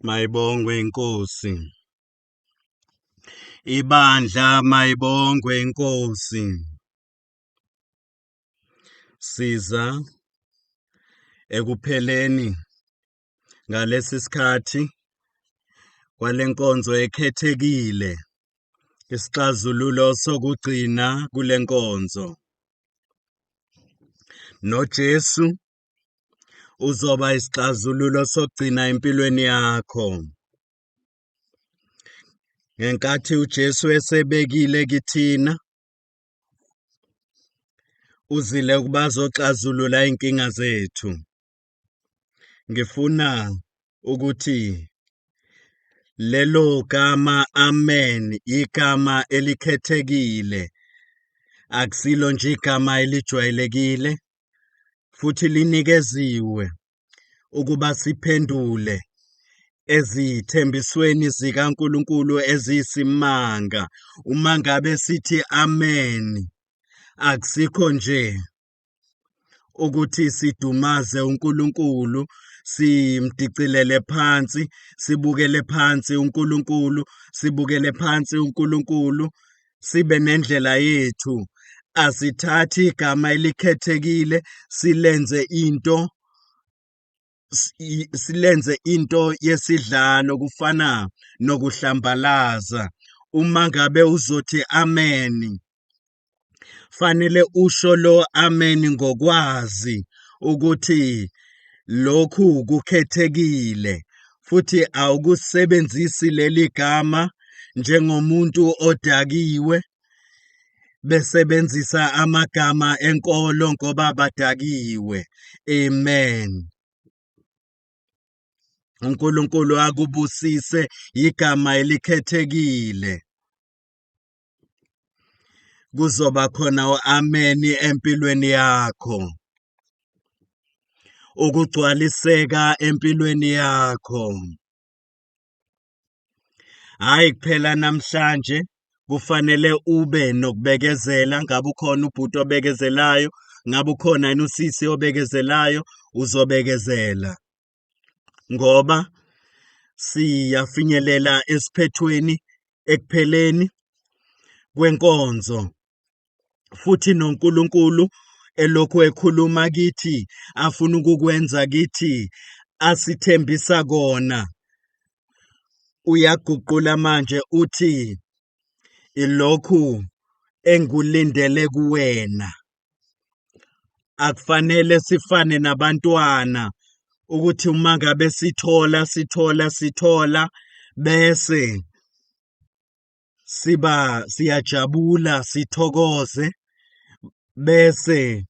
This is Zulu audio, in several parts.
Mayibongwe iNkosi. Ibandla mayibongwe iNkosi. Siza ekupheleni ngalesi sikhathi kwalenkonzo ekhethekile, isixazululo sokugcina kulenkonzo. NoJesu uzoba isixazululo sokugcina empilweni yakho. Ngenkathi uJesu esebekile kithina, uzile ukuba azoxazulula inkinga zethu. Ngifuna ukuthi lelo gama amen, igama elikhethekile, akusilo nje igama elijwayelekile, futhi linikeziwe ukuba siphendule ezithembisweni zikaNkuluNkulu eziyisimanga. Uma ngabe sithi amen, akusikho nje ukuthi sidumaze uNkulunkulu, simdicilele phansi, sibukele phansi uNkulunkulu, sibukele phansi uNkulunkulu, sibe nendlela yethu. Asithathi igama elikhethekile silenze into silenze into yesidlalo, kufana nokuhlambalaza. Uma ngabe uzothi amen, fanele usho lo amen ngokwazi ukuthi lokhu kukhethekile, futhi awukusebenzisi leli gama njengomuntu odakiwe besebenzisa amagama enkolo ngoba badakiwe. Amen. uNkulunkulu akubusise, igama elikhethekile. Kuzoba khona uameni empilweni yakho, ukugcwaliseka empilweni yakho. Hayi kuphela namhlanje kufanele ube nokubekezela. Ngabe ukhona ubhuti obekezelayo? Ngabe ukhona yini usisi obekezelayo? Uzobekezela ngoba siyafinyelela esiphethweni, ekupheleni kwenkonzo, futhi noNkulunkulu elokhu ekhuluma kithi, afuna ukukwenza kithi, asithembisa kona. Uyaguqula manje, uthi ilokhu engulindele kuwena. Akufanele sifane nabantwana ukuthi uma ngabe sithola sithola sithola bese siba siyajabula sithokoze, bese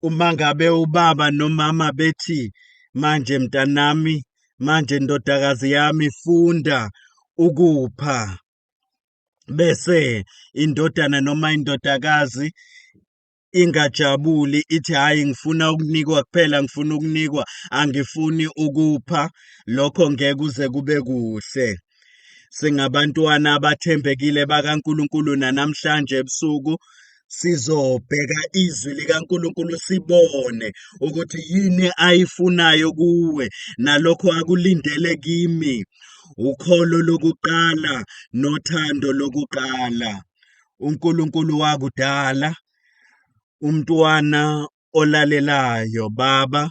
uma ngabe ubaba nomama bethi manje mntanami, manje ndodakazi yami, funda ukupha, bese indodana noma indodakazi ingajabuli, ithi hayi ngifuna ukunikwa kuphela, ngifuna ukunikwa, angifuni ukupha. Lokho ngeke kuze kube kuhle. Singabantwana abathembekile bakaNkuluNkulu, namhlanje ebusuku sizobheka izwi likaNkuluNkulu, sibone ukuthi yini ayifunayo kuwe nalokho akulindele kimi. Ukholo lokuqala nothando lokuqala. uNkulunkulu wakudala umntwana olalelayo. Baba,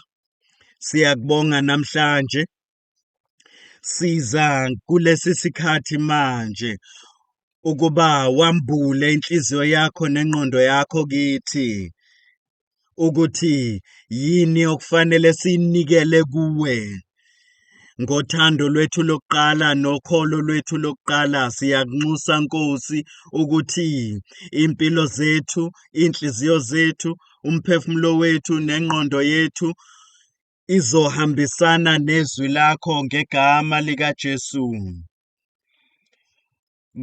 siyakubonga namhlanje. Siza kulesi sikhathi manje ukuba wambule inhliziyo yakho nengqondo yakho kithi, ukuthi yini okufanele sinikele kuwe ngothando lwethu lokuqala nokholo lwethu lokuqala. Siyakunxusa Nkosi ukuthi impilo zethu, inhliziyo zethu, umphefumulo wethu nengqondo yethu izohambisana nezwi lakho ngegama likaJesu.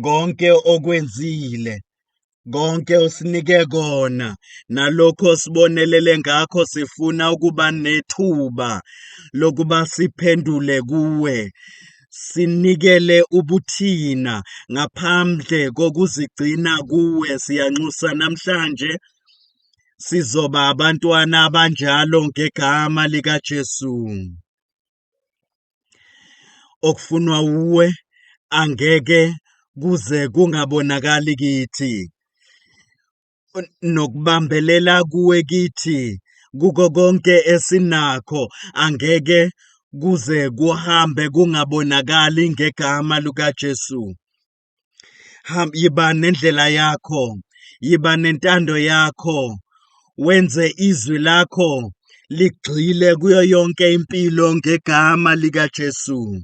Konke okwenzile, konke osinike kona, nalokho osibonelele ngakho, sifuna ukuba nethuba lokuba siphendule kuwe, sinikele ubuthina ngaphandle kokuzigcina kuwe. Siyanxusa namhlanje, sizoba abantwana abanjalo ngegama likaJesu. Okufunwa wuwe angeke kuze kungabonakali kithi. Nokubambelela kuwe kithi kuko konke esinakho angeke kuze kuhambe kungabonakali ngegama likaJesu. Yiba nendlela yakho, yiba nentando yakho, wenze izwi lakho ligxile kuyo yonke impilo ngegama likaJesu.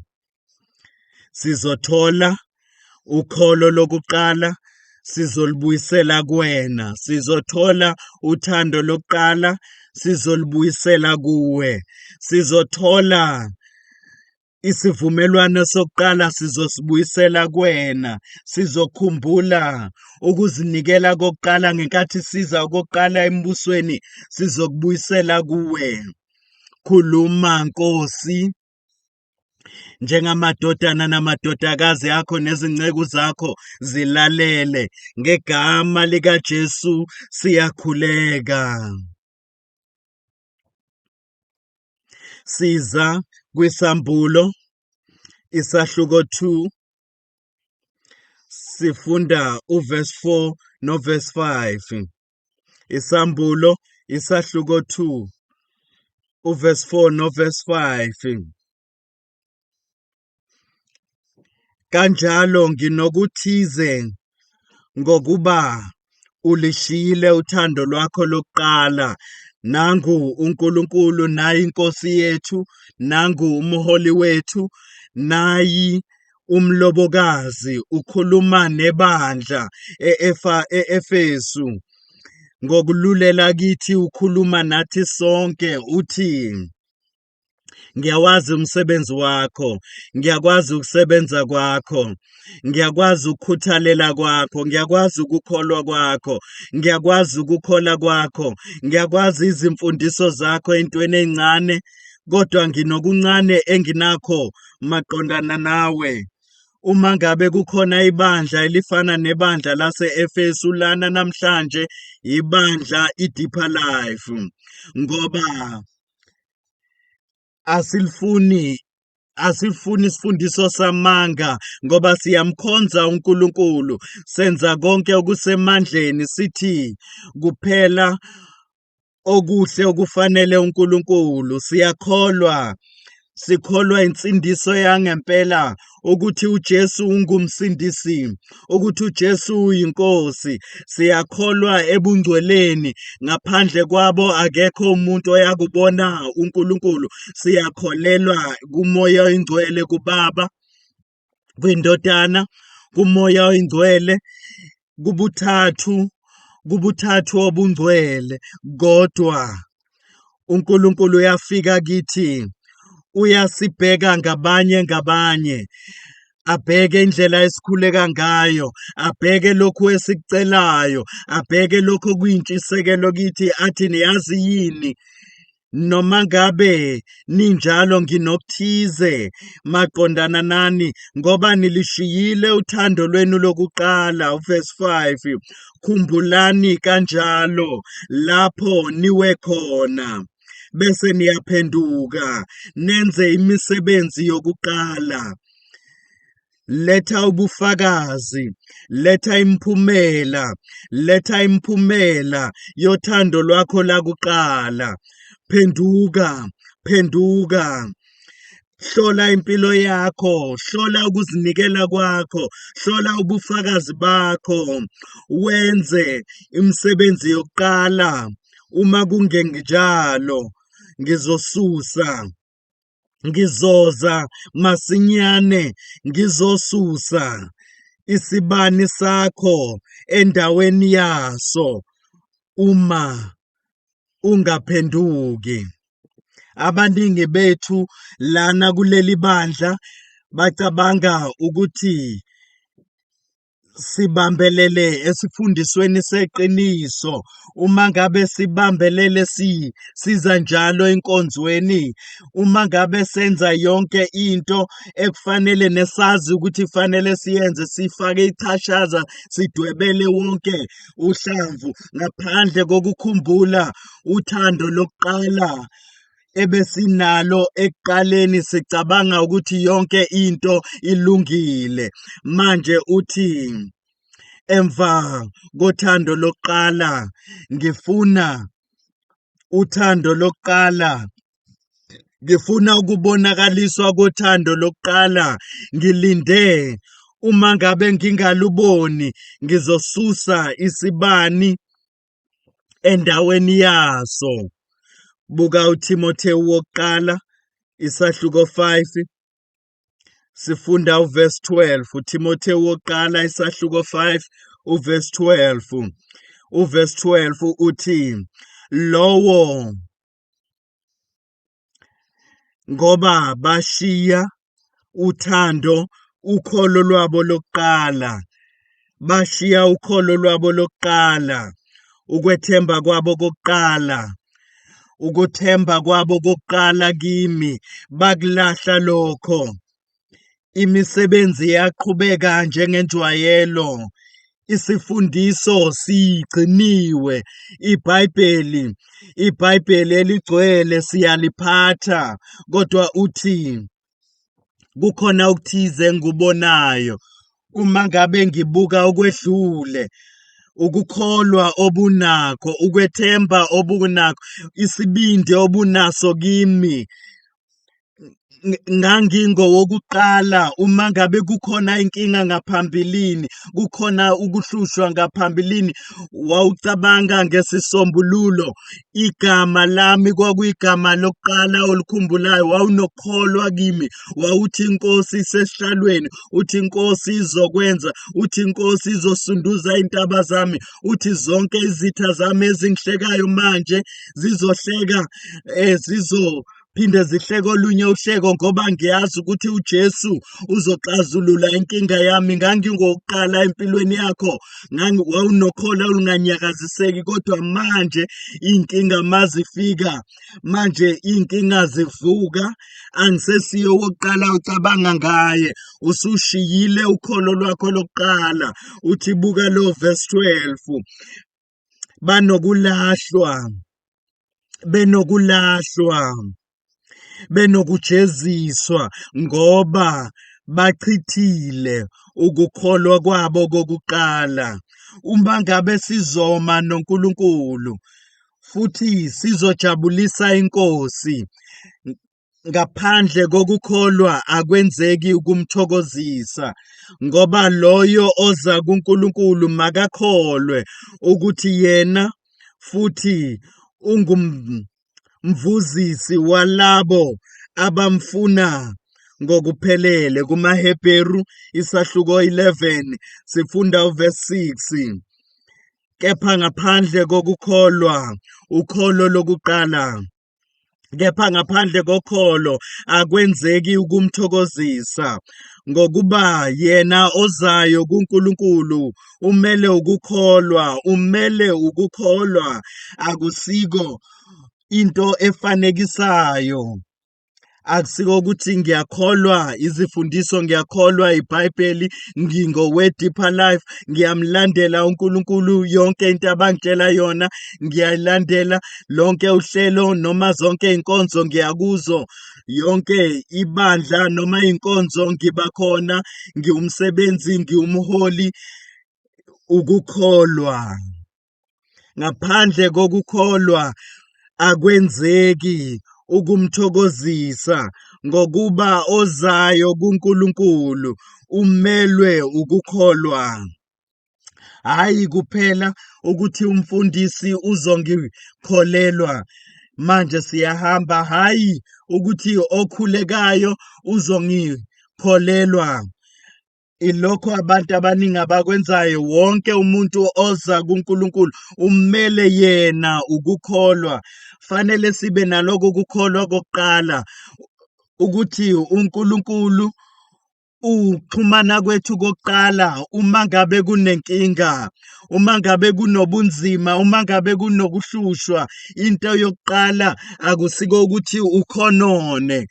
Sizothola ukholo lokuqala, sizolubuyisela kuwena. Sizothola uthando lokuqala, sizolubuyisela kuwe. Sizothola isivumelwano sokuqala, sizosibuyisela kuwena. Sizokhumbula ukuzinikela kokuqala ngenkathi siza okokuqala embusweni, sizokubuyisela kuwe. Khuluma Nkosi, njengamadodana namadodakazi akho nezinceku zakho zilalele. Ngegama likaJesu siyakhuleka. Siza kwisambulo isahluko 2, sifunda uverse 4 noverse 5. Isambulo isahluko 2 uverse 4 noverse 5. Kanjalo nginokuthize ngokuba ulishiyile uthando lwakho lokuqala. Nangu uNkulunkulu, nayi inkosi yethu, nangu umholi wethu, nayi umlobokazi ukhuluma nebandla e-Efesu. Ngokululela kithi ukhuluma nathi sonke uthi, ngiyawazi umsebenzi wakho, ngiyakwazi ukusebenza kwakho, ngiyakwazi ukukhuthalela kwakho, ngiyakwazi ukukholwa kwakho, ngiyakwazi ukukhola kwakho, ngiyakwazi izimfundiso zakho entweni ezincane, kodwa nginokuncane enginakho maqondana nawe. Uma ngabe kukhona ibandla elifana nebandla lase-Efesu lana namhlanje, ibandla iDeeper Life, ngoba asilifuni isifundiso samanga, ngoba siyamkhonza uNkulunkulu, senza konke okusemandleni, sithi kuphela okuhle okufanele uNkulunkulu. Siyakholwa, sikholwa insindiso yangempela, ukuthi uJesu ungumsindisi, ukuthi uJesu uyinkosi. Siyakholwa ebungcweleni, ngaphandle kwabo akekho umuntu oyakubona uNkulunkulu. Siyakholelwa kuMoya oyiNgcwele, kuBaba, kwiNdodana, kuMoya oyiNgcwele, kubuthathu obungcwele. Kodwa uNkulunkulu uyafika kithi, uyasibheka ngabanye ngabanye, abheke indlela esikhuleka ngayo, abheke lokhu esikucelayo, abheke lokhu okuyintshisekelo kithi, athi niyazi yini, noma ngabe ninjalo nginokuthize maqondana nani, ngoba nilishiyile uthando lwenu lokuqala. Verse 5, khumbulani kanjalo lapho niwe khona, bese niyaphenduka nenze imisebenzi yokuqala. Letha ubufakazi, letha imiphumela, letha imiphumela yothando lwakho lakuqala. Phenduka, phenduka, hlola impilo yakho, hlola ukuzinikela kwakho, hlola ubufakazi bakho, wenze imisebenzi yokuqala. Uma kungenjalo, ngizosusa, ngizoza masinyane, ngizosusa isibani sakho endaweni yaso uma ungaphenduki. Abaningi bethu lana kuleli bandla bacabanga ukuthi sibambelele esifundisweni seqiniso. Uma ngabe sibambelele siza njalo enkonzweni, uma ngabe senza yonke into ekufanele nesazi ukuthi fanele siyenze, sifake ichashaza, sidwebele wonke uhlamvu, ngaphandle kokukhumbula uthando lokuqala. Ebesinalo ekuqaleni sicabanga ukuthi yonke into ilungile. Manje uthi emva kothando lokuqala, ngifuna uthando lokuqala, ngifuna ukubonakaliswa kothando lokuqala, ngilinde uma ngabe ngingaluboni ngizosusa isibani endaweni yaso. Buka uThimothewu wokuqala isahluko 5, sifunda uverse 12. uThimothewu wokuqala isahluko 5 uverse 12. Uverse 12 uthi lowo ngoba bashiya uthando ukholo lwabo lokuqala, bashiya ukholo lwabo lokuqala, ukwethemba kwabo kokuqala, ukuthemba kwabo kokuqala kimi bakulahla lokho. Imisebenzi yaqhubeka njengenjwayelo, isifundiso sigciniwe, iBhayibheli, iBhayibheli eligcwele siyaliphatha, kodwa uthi kukhona okuthize engikubonayo uma ngabe ngibuka okwedlule, ukukholwa obunakho, ukwethemba obunakho, isibindi obunaso kimi. Ngangingowokuqala uma ngabe kukhona inkinga ngaphambilini, kukhona ukuhlushwa ngaphambilini, wawucabanga ngesisombululo. Igama lami kwakuyigama lokuqala olikhumbulayo, wawunokukholwa kimi, wawuthi inkosi isesihlalweni, uthi inkosi izokwenza, uthi inkosi izosunduza iy'ntaba zami, uthi zonke izitha zami ezingihlekayo manje zizohleka, zizo phinde zihleke olunye uhleko ngoba ngiyazi ukuthi uJesu uzoxazulula inkinga yami. Ngangingokuqala empilweni yakho, wawunokholo olunganyakaziseki, kodwa manje iy'nkinga mazifika, manje iy'nkinga zivuka, angisesiye owokuqala ucabanga ngaye, usushiyile ukholo lwakho lokuqala. Uthi buka lo verse 12, banokulahlwa, benokulahlwa, benokujeziswa ngoba bachithile ukukholwa kwabo kokuqala. Uma ngabe sizoma noNkulunkulu futhi sizojabulisa inkosi, ngaphandle kokukholwa akwenzeki ukumthokozisa, ngoba loyo oza kuNkulunkulu makakholwe ukuthi yena futhi ungumvuzisi walabo abamfuna ngokuphelele. KumaHebheru isahluko 11 sifunda uverse 6. Kepha ngaphandle kokukholwa, ukholo lokuqala, kepha ngaphandle kokholo akwenzeki ukumthokozisa, ngokuba yena ozayo kuNkulunkulu umele ukukholwa, umele ukukholwa, akusiko into efanekisayo. Akusiko ukuthi ngiyakholwa izifundiso, ngiyakholwa iBhayibheli, ngingowe-Deeper Life, ngiyamlandela uNkulunkulu, yonke into abangitshela yona ngiyayilandela, lonke uhlelo noma zonke iy'nkonzo ngiyakuzo, yonke ibandla noma iy'nkonzo ngiba khona, ngiwumsebenzi, ngiwumholi. Ukukholwa. Ngaphandle kokukholwa akwenzeki ukumthokozisa, ngokuba ozayo kuNkulunkulu umelwe ukukholwa. Hhayi kuphela ukuthi umfundisi uzongikholelwa, manje siyahamba, hhayi ukuthi okhulekayo uzongikholelwa. Ilokho abantu abaningi abakwenzayo. Wonke umuntu oza kuNkulunkulu umele yena ukukholwa. Fanele sibe naloko kukholwa kokuqala ukuthi uNkulunkulu Ukuxhumana kwethu kokuqala uma ngabe kunenkinga, uma ngabe kunobunzima, uma ngabe kunokuhlushwa, into yokuqala akusiko ukuthi ukhonone.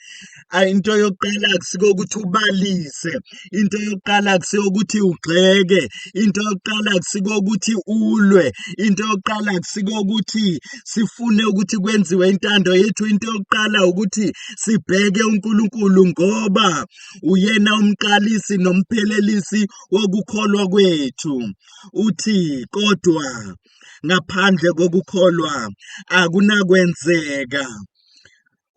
Into yokuqala akusiko ukuthi ubalise, into yokuqala akusiko ukuthi ugxeke, into yokuqala akusiko ukuthi ulwe, into yokuqala akusiko ukuthi sifune ukuthi kwenziwe intando yethu. Into yokuqala ukuthi sibheke uNkulunkulu ngoba uyena umqalisi nomphelelisi wokukholwa kwethu. Uthi kodwa ngaphandle kokukholwa akunakwenzeka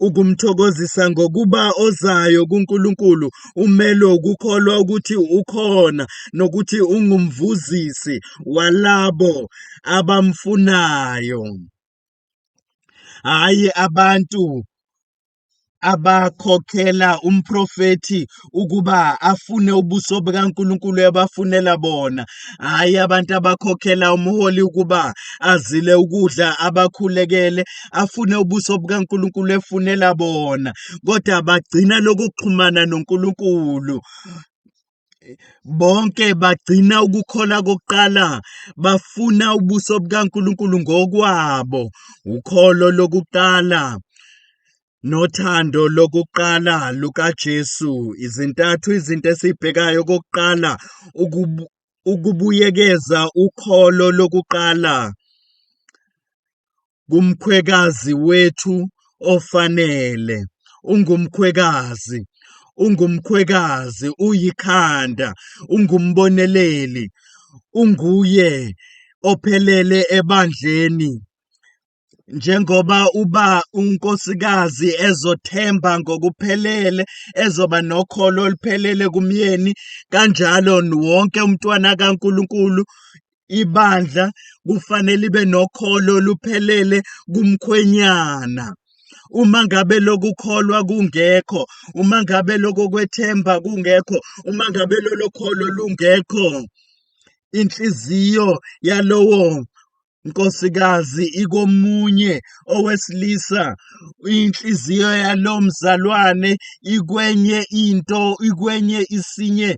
ukumthokozisa, ngokuba ozayo kuNkulunkulu umelwe ukukholwa ukuthi ukhona nokuthi ungumvuzisi walabo abamfunayo. Hhayi abantu abakhokhela umprofethi ukuba afune ubuso bukaNkulunkulu ebafunela bona, hhayi abantu abakhokhela umholi ukuba azile ukudla, abakhulekele, afune ubuso bukaNkulunkulu efunela bona, kodwa bagcina lokuxhumana noNkulunkulu. Bonke bagcina ukukholwa kokuqala, bafuna ubuso bukaNkulunkulu ngokwabo, ukholo lokuqala nothando lokuqala lukaJesu. Izintathu izinto esiyibhekayo. Kokuqala, ukubuyekeza ukholo lokuqala kumkhwekazi wethu ofanele. Ungumkhwekazi, ungumkhwekazi, uyikhanda, ungumboneleli, unguye ophelele ebandleni. Njengoba uba unkosikazi ezothemba ngokuphelele, ezoba nokholo oluphelele kumyeni, kanjalo wonke umntwana kaNkulunkulu, ibandla kufanele libe nokholo oluphelele kumkhwenyana. Uma ngabe lokukholwa kungekho, uma ngabe lokho kwethemba kungekho, uma ngabe lolo kholo lungekho, inhliziyo yalowo nkosikazi ikomunye owesilisa, inhliziyo yalo mzalwane ikwenye into, ikwenye isinye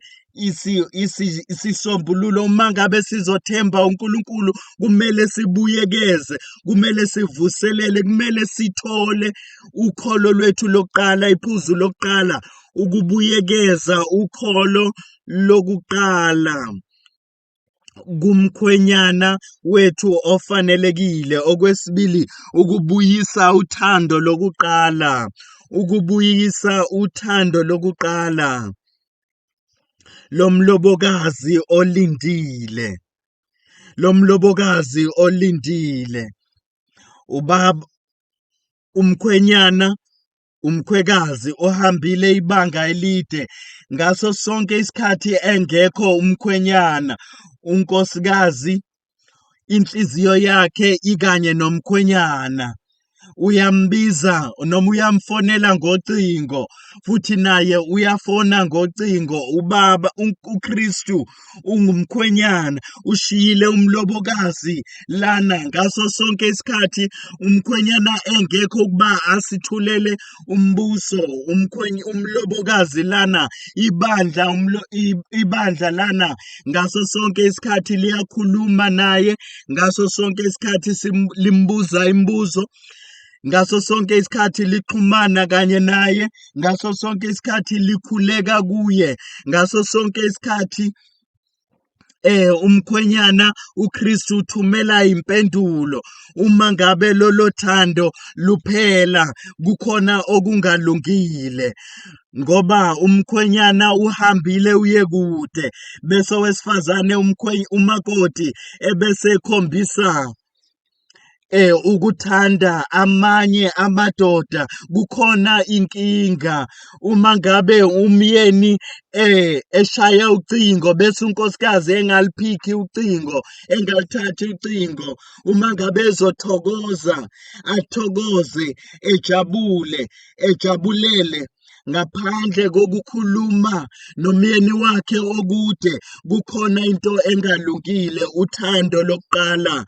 isisombululo. Uma ngabe sizothemba uNkulunkulu, kumele sibuyekeze, kumele sivuselele, kumele sithole ukholo lwethu lokuqala. Iphuzu lokuqala, ukubuyekeza ukholo lokuqala kumkhwenyana wethu ofanelekile. Okwesibili, ukubuyisa uthando lokuqala, ukubuyisa uthando lokuqala lomlobokazi olindile, lomlobokazi olindile. Ubaba umkhwenyana, umkhwekazi ohambile ibanga elide, ngaso sonke isikhathi engekho umkhwenyana, unkosikazi inhliziyo yakhe ikanye nomkhwenyana, uyambiza noma uyamfonela ngocingo, futhi naye uyafona ngocingo. Ubaba uKristu ungumkhwenyana, ushiyile umlobokazi lana ngaso sonke isikhathi umkhwenyana engekho ukuba asithulele umbuso. Umlobokazi lana, ibandla, ibandla lana ngaso sonke isikhathi liyakhuluma naye, ngaso sonke isikhathi limbuza imibuzo, ngaso sonke isikhathi lixhumana kanye naye, ngaso sonke isikhathi likhuleka kuye, ngaso sonke isikhathi umkhwenyana uKristu uthumela impendulo. Uma ngabe lolo thando luphela, kukhona okungalungile, ngoba umkhwenyana uhambile uye kude, bese owesifazane umakoti ebese ekhombisa ukuthanda amanye amadoda. Kukhona inkinga uma ngabe umyeni eshaya ucingo bese unkosikazi engaliphikhi ucingo, engalithathi ucingo. Uma ngabe ezothokoza, athokoze, ejabule, ejabulele ngaphandle kokukhuluma nomyeni wakhe okude, kukhona into engalungile. Uthando lokuqala.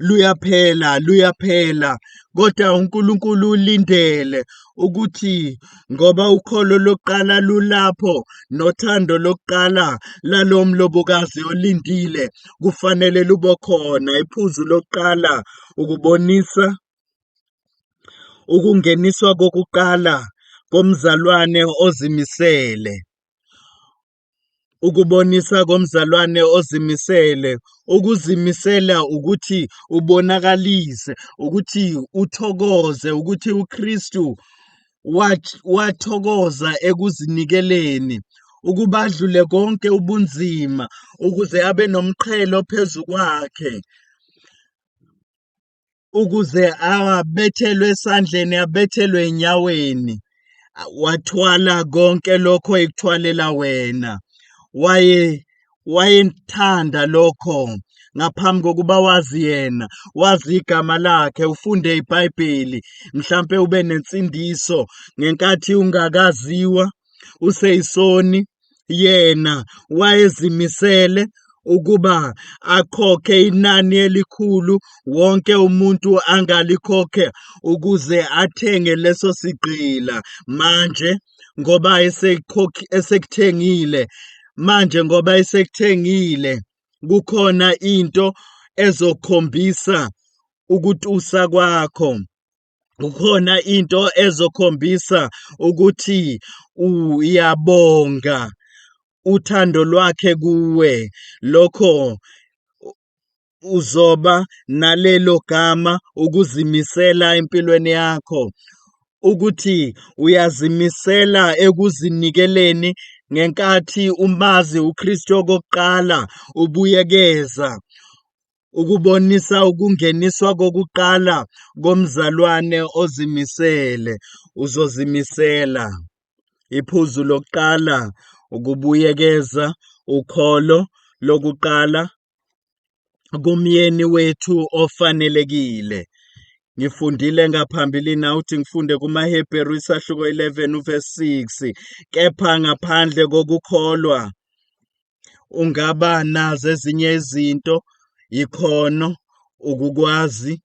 Luyaphela, luyaphela, kodwa uNkulunkulu ulindele ukuthi ngoba ukholo lokuqala lulapho nothando lokuqala lalo mlobokazi olindile kufanele lube khona. Iphuzu lokuqala ukubonisa ukungeniswa kokuqala komzalwane ozimisele. Ukubonisa komzalwane ozimisele, ukuzimisela ukuthi ubonakalise ukuthi uthokoze ukuthi uKristu wathokoza ekuzinikeleni ukuba adlule konke ubunzima ukuze abe nomqhele phezu kwakhe, ukuze abethelwe esandleni, abethelwe enyaweni. Wathwala konke lokho ekuthwalela wena. Wayethanda lokho ngaphambi kokuba wazi yena, wazi igama lakhe, ufunde iBhayibheli, mhlampe ube nensindiso ngenkathi ungakaziwa useyisoni. Yena wayezimisele ukuba akhokhe inani elikhulu wonke umuntu angalikhokhe ukuze athenge leso sigqila. Manje ngoba esekuthengile, manje ngoba esekuthengile, kukhona into ezokhombisa ukutusa kwakho, kukhona into ezokhombisa ukuthi uyabonga uthando lwakhe kuwe. Lokho uzoba nalelo gama ukuzimisela empilweni yakho, ukuthi uyazimisela ekuzinikeleni ngenkathi umazi uKristu okokuqala ubuyekeza ukubonisa ukungeniswa kokuqala komzalwane ozimisele. Uzozimisela. Iphuzu lokuqala ukubuyekeza ukholo lokuqala kumyeni wethu ofanelekile. Ngifundile ngaphambilini, awuthi ngifunde kumaHebheru isahluko 11 uverse 6. Kepha ngaphandle kokukholwa ungaba nazo ezinye izinto, ikhono, ukukwazi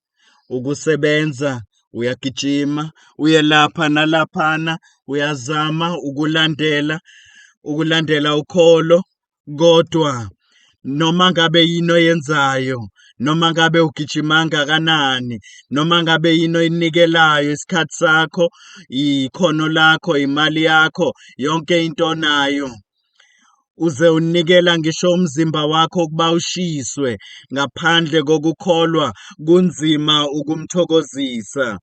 ukusebenza, uyagijima uyelapha nalaphana, uyazama ukulandela ukholo, kodwa noma ngabe yini oyenzayo, noma ngabe ugijima kangakanani, noma ngabe yini oyinikelayo, isikhathi sakho, ikhono lakho, imali yakho, yonke into onayo, uze unikela ngisho umzimba wakho ukuba ushiswe, ngaphandle kokukholwa kunzima ukumthokozisa,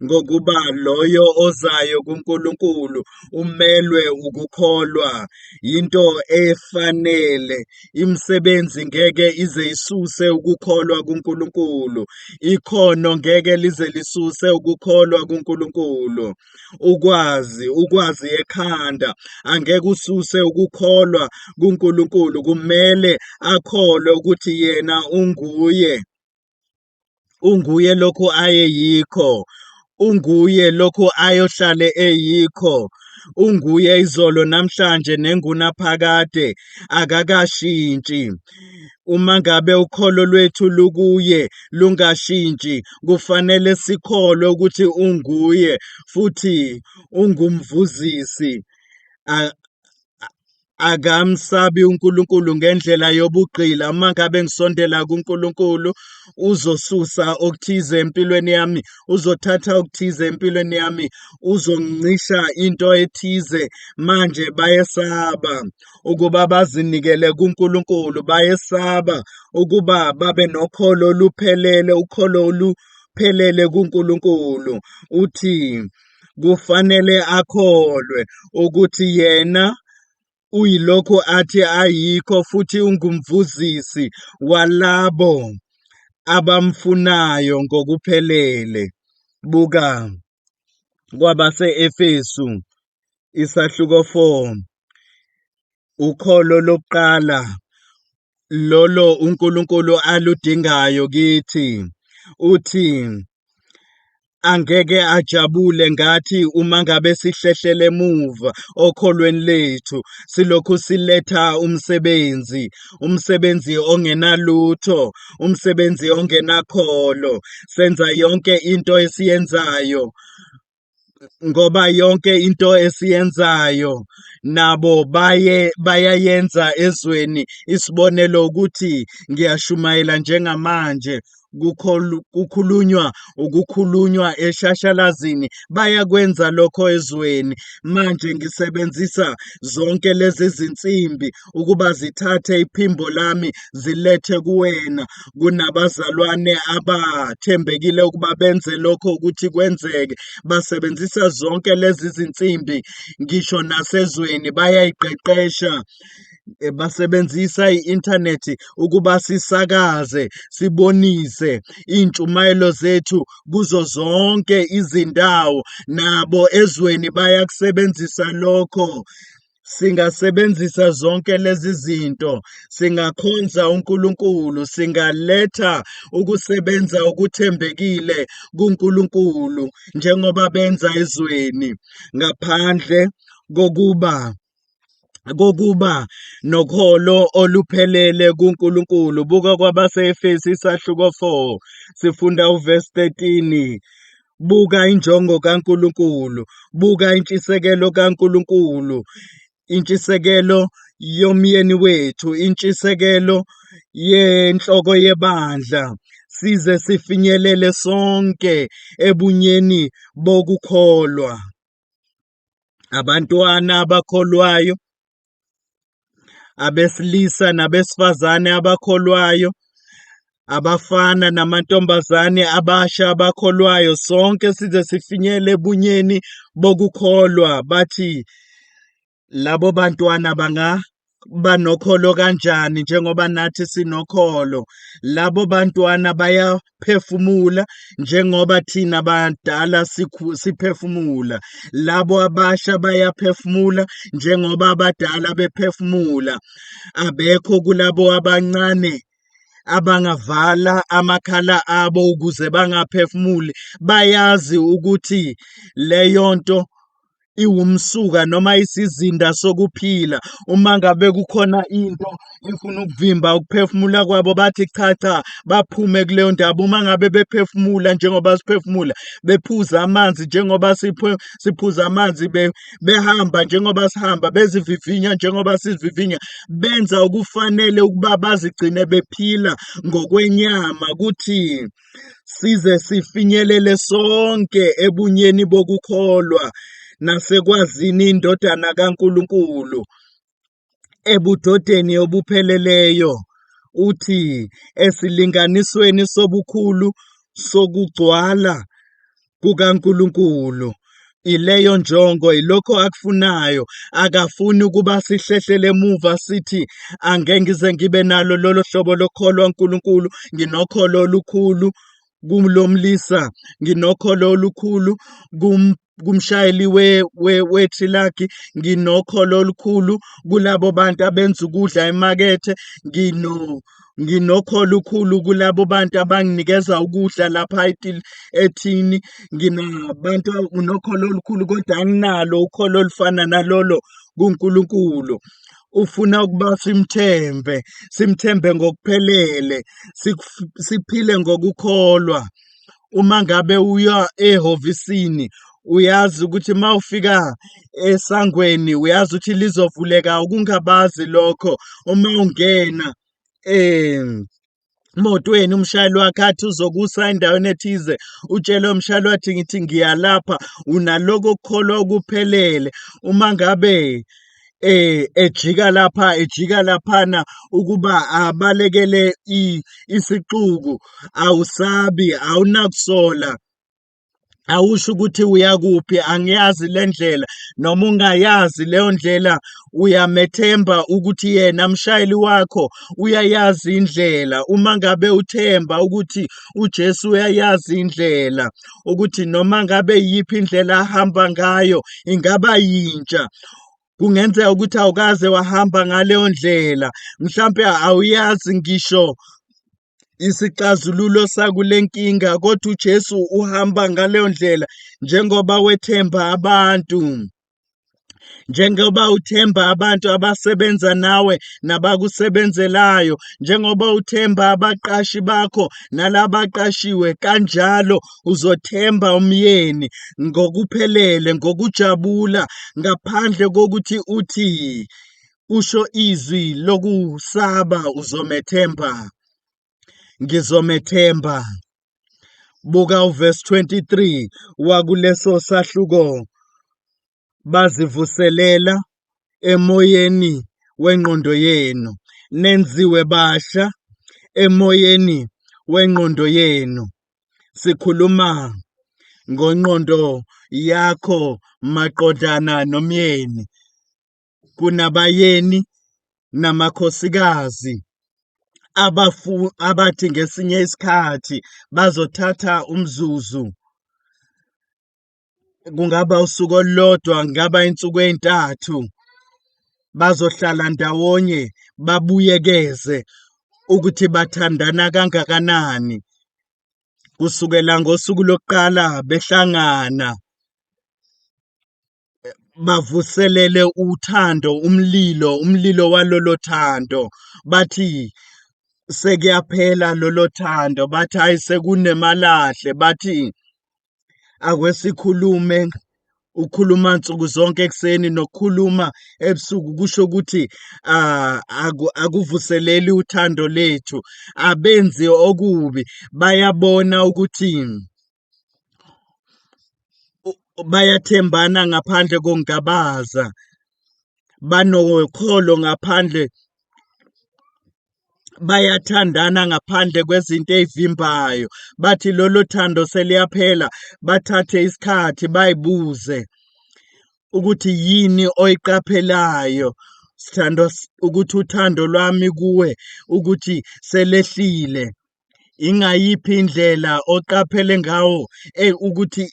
ngokuba loyo ozayo kuNkulunkulu umelwe ukukholwa. Into efanele, imisebenzi ngeke ize isuse ukukholwa kuNkulunkulu, ikhono ngeke lize lisuse ukukholwa kuNkulunkulu, ukwazi ekhanda angeke ususe ukukholwa kuNkulunkulu. Kumele akholwe ukuthi yena unguye, unguye lokho ayeyikho, unguye lokho ayohlale eyikho, unguye izolo namhlanje nengunaphakade, akakashintshi. Uma ngabe ukholo lwethu lukuye lungashintshi, kufanele sikholwe ukuthi unguye futhi ungumvuzisi. Akamsabi uNkulunkulu ngendlela yobugqila. Uma ngabe ngisondela kuNkulunkulu, uzosusa okuthize empilweni yami, uzothatha okuthize empilweni yami, uzongincisha into ethize. Manje bayesaba ukuba bazinikele kuNkulunkulu, bayesaba ukuba babe nokholo oluphelele, ukholo oluphelele kuNkulunkulu. Uthi kufanele akholwe ukuthi yena uyilokhu athi ayikho futhi ungumvuzisi walabo abamfunayo ngokuphelele. Buka kwabase-Efesu isahluko 4, ukholo lokuqala lolo uNkulunkulu aludingayo kithi. Uthi Angeke ajabule ngathi uma ngabe sihlehlele emuva okholweni lethu, silokhu siletha umsebenzi, umsebenzi ongenalutho, umsebenzi ongenakholo. Senza yonke into esiyenzayo ngoba yonke into esiyenzayo nabo baye bayayenza ezweni. Isibonelo ukuthi ngiyashumayela njengamanje, kukhulunywa ukukhulunywa eshashalazini, bayakwenza lokho ezweni. Manje ngisebenzisa zonke lezi zinsimbi ukuba zithathe iphimbo lami zilethe kuwena. Kunabazalwane abathembekile ukuba benze lokho ukuthi kwenzeke. Basebenzisa zonke lezi zinsimbi, ngisho nasezweni bayayiqeqesha. Basebenzisa i-inthanethi ukuba sisakaze, sibonise iy'ntshumayelo zethu kuzo zonke izindawo. Nabo ezweni bayakusebenzisa lokho. Singasebenzisa zonke lezi zinto, singakhonza uNkulunkulu, singaletha ukusebenza okuthembekile kuNkulunkulu njengoba benza ezweni, ngaphandle kokuba nokholo oluphelele kuNkulunkulu. Buka kwabase-Efesu isahluko 4, sifunda uvesi 13. Buka injongo kaNkulunkulu, buka intshisekelo kaNkulunkulu, intshisekelo yomyeni wethu, intshisekelo yenhloko yebandla, size sifinyelele sonke ebunyeni bokukholwa. Abantwana abakholwayo, abesilisa nabesifazane abakholwayo, abafana namantombazane abasha abakholwayo, sonke size sifinyele ebunyeni bokukholwa. Bathi labo bantwana bangaba nokholo kanjani njengoba nathi sinokholo? Labo bantwana bayaphefumula njengoba thina badala siphefumula. Labo abasha bayaphefumula njengoba abadala bephefumula. Abekho kulabo abancane abangavala amakhala abo ukuze bangaphefumuli. Bayazi ukuthi leyo nto iwumsuka noma isizinda sokuphila. Uma ngabe kukhona into efuna ukuvimba ukuphefumula kwabo, bathi cha cha, baphume kuleyo ndaba. Uma ngabe bephefumula njengoba siphefumula, bephuza amanzi njengoba siphuza amanzi, behamba njengoba sihamba, bezivivinya njengoba sizivivinya, benza okufanele ukuba bazigcine bephila ngokwenyama, kuthi size sifinyelele sonke ebunyeni bokukholwa nasekwazini iNdodana kaNkulunkulu, ebudodeni obupheleleyo, uthi esilinganisweni sobukhulu sokugcwala kukaNkulunkulu. Ileyo njongo, ilokho akufunayo. Akafuni ukuba sihlehlele emuva sithi angeke ngize ngibe nalo lolo hlobo lokukholwa uNkulunkulu, nginokholo olukhulu kulomlisa, nginokholo olukhulu kumshayeli wethilakhi, nginokholo olukhulu kulabo bantu abenza ukudla emakethe, nginokholo olukhulu kulabo bantu abanginikeza ukudla lapha ethini, nginabantu nginokholo olukhulu, kodwa anginalo ukholo olufana nalolo kuNkulunkulu. Ufuna ukuba simthembe, simthembe ngokuphelele, siphile ngokukholwa. Uma ngabe uya ehhovisini, uyazi ukuthi uma ufika esangweni uyazi ukuthi lizovuleka, ukungabazi lokho. Uma ungena emotweni, umshayeli wakhe athi uzokusa endaweni ethize, utshele umshayeli wathi ngithi ngiya lapha, unaloko kukholwa okuphelele. Uma ngabe ejika lapha, ejika laphana ukuba abalekele isixuku, awusabi, awunakusola, awusho ukuthi uyakuphi, angiyazi le ndlela. Noma ungayazi leyo ndlela, uyamethemba ukuthi yena mshayeli wakho uyayazi indlela. Uma ngabe uthemba ukuthi uJesu uyayazi indlela, ukuthi noma ngabe yiphi indlela ahamba ngayo ingaba yintsha, kungenzeka ukuthi awukaze wahamba ngaleyo ndlela, mhlampe awuyazi ngisho Isixazululo sakule nkinga kodwa uJesu uhamba ngaleyo ndlela njengoba wethemba abantu. Njengoba uthemba abantu abasebenza nawe nabakusebenzelayo, njengoba uthemba abaqashi bakho nalabaqashiwe, kanjalo uzothemba umyeni ngokuphelele, ngokujabula, ngaphandle kokuthi uthi usho izwi lokusaba, uzomethemba. Ngizomethemba. Buka uverse 23 wakuleso sahluko. Bazivuselela emoyeni wengqondo yenu, nenziwe basha emoyeni wengqondo yenu. Sikhuluma ngengqondo yakho maqondana nomyeni. Kunabayeni namakhosikazi abathi ngesinye isikhathi bazothatha umzuzu, kungaba usuku olulodwa, kungaba insuku ey'ntathu, bazohlala ndawonye babuyekeze ukuthi bathandana kangakanani kusukela ngosuku lokuqala behlangana, bavuselele uthando, umlilo, umlilo walolo thando. Bathi sekuyaphela lolo thando, bathi hayi sekunemalahle, bathi akwesikhulume. Ukhuluma nsuku zonke ekuseni nokukhuluma ebusuku kusho ukuthi akuvuseleli uthando lethu. Abenzi okubi bayabona ukuthi bayathembana ngaphandle kokungabaza, banokholo ngaphandle, bayathandana ngaphandle kwezinto ey'vimbayo. Bathi lolo thando seliyaphela, bathathe isikhathi bayibuze ukuthi yini oyiqaphelayo sithandwa, ukuthi uthando lwami kuwe ukuthi selehlile. Ingayiphi indlela oqaphele ngawo ukuthi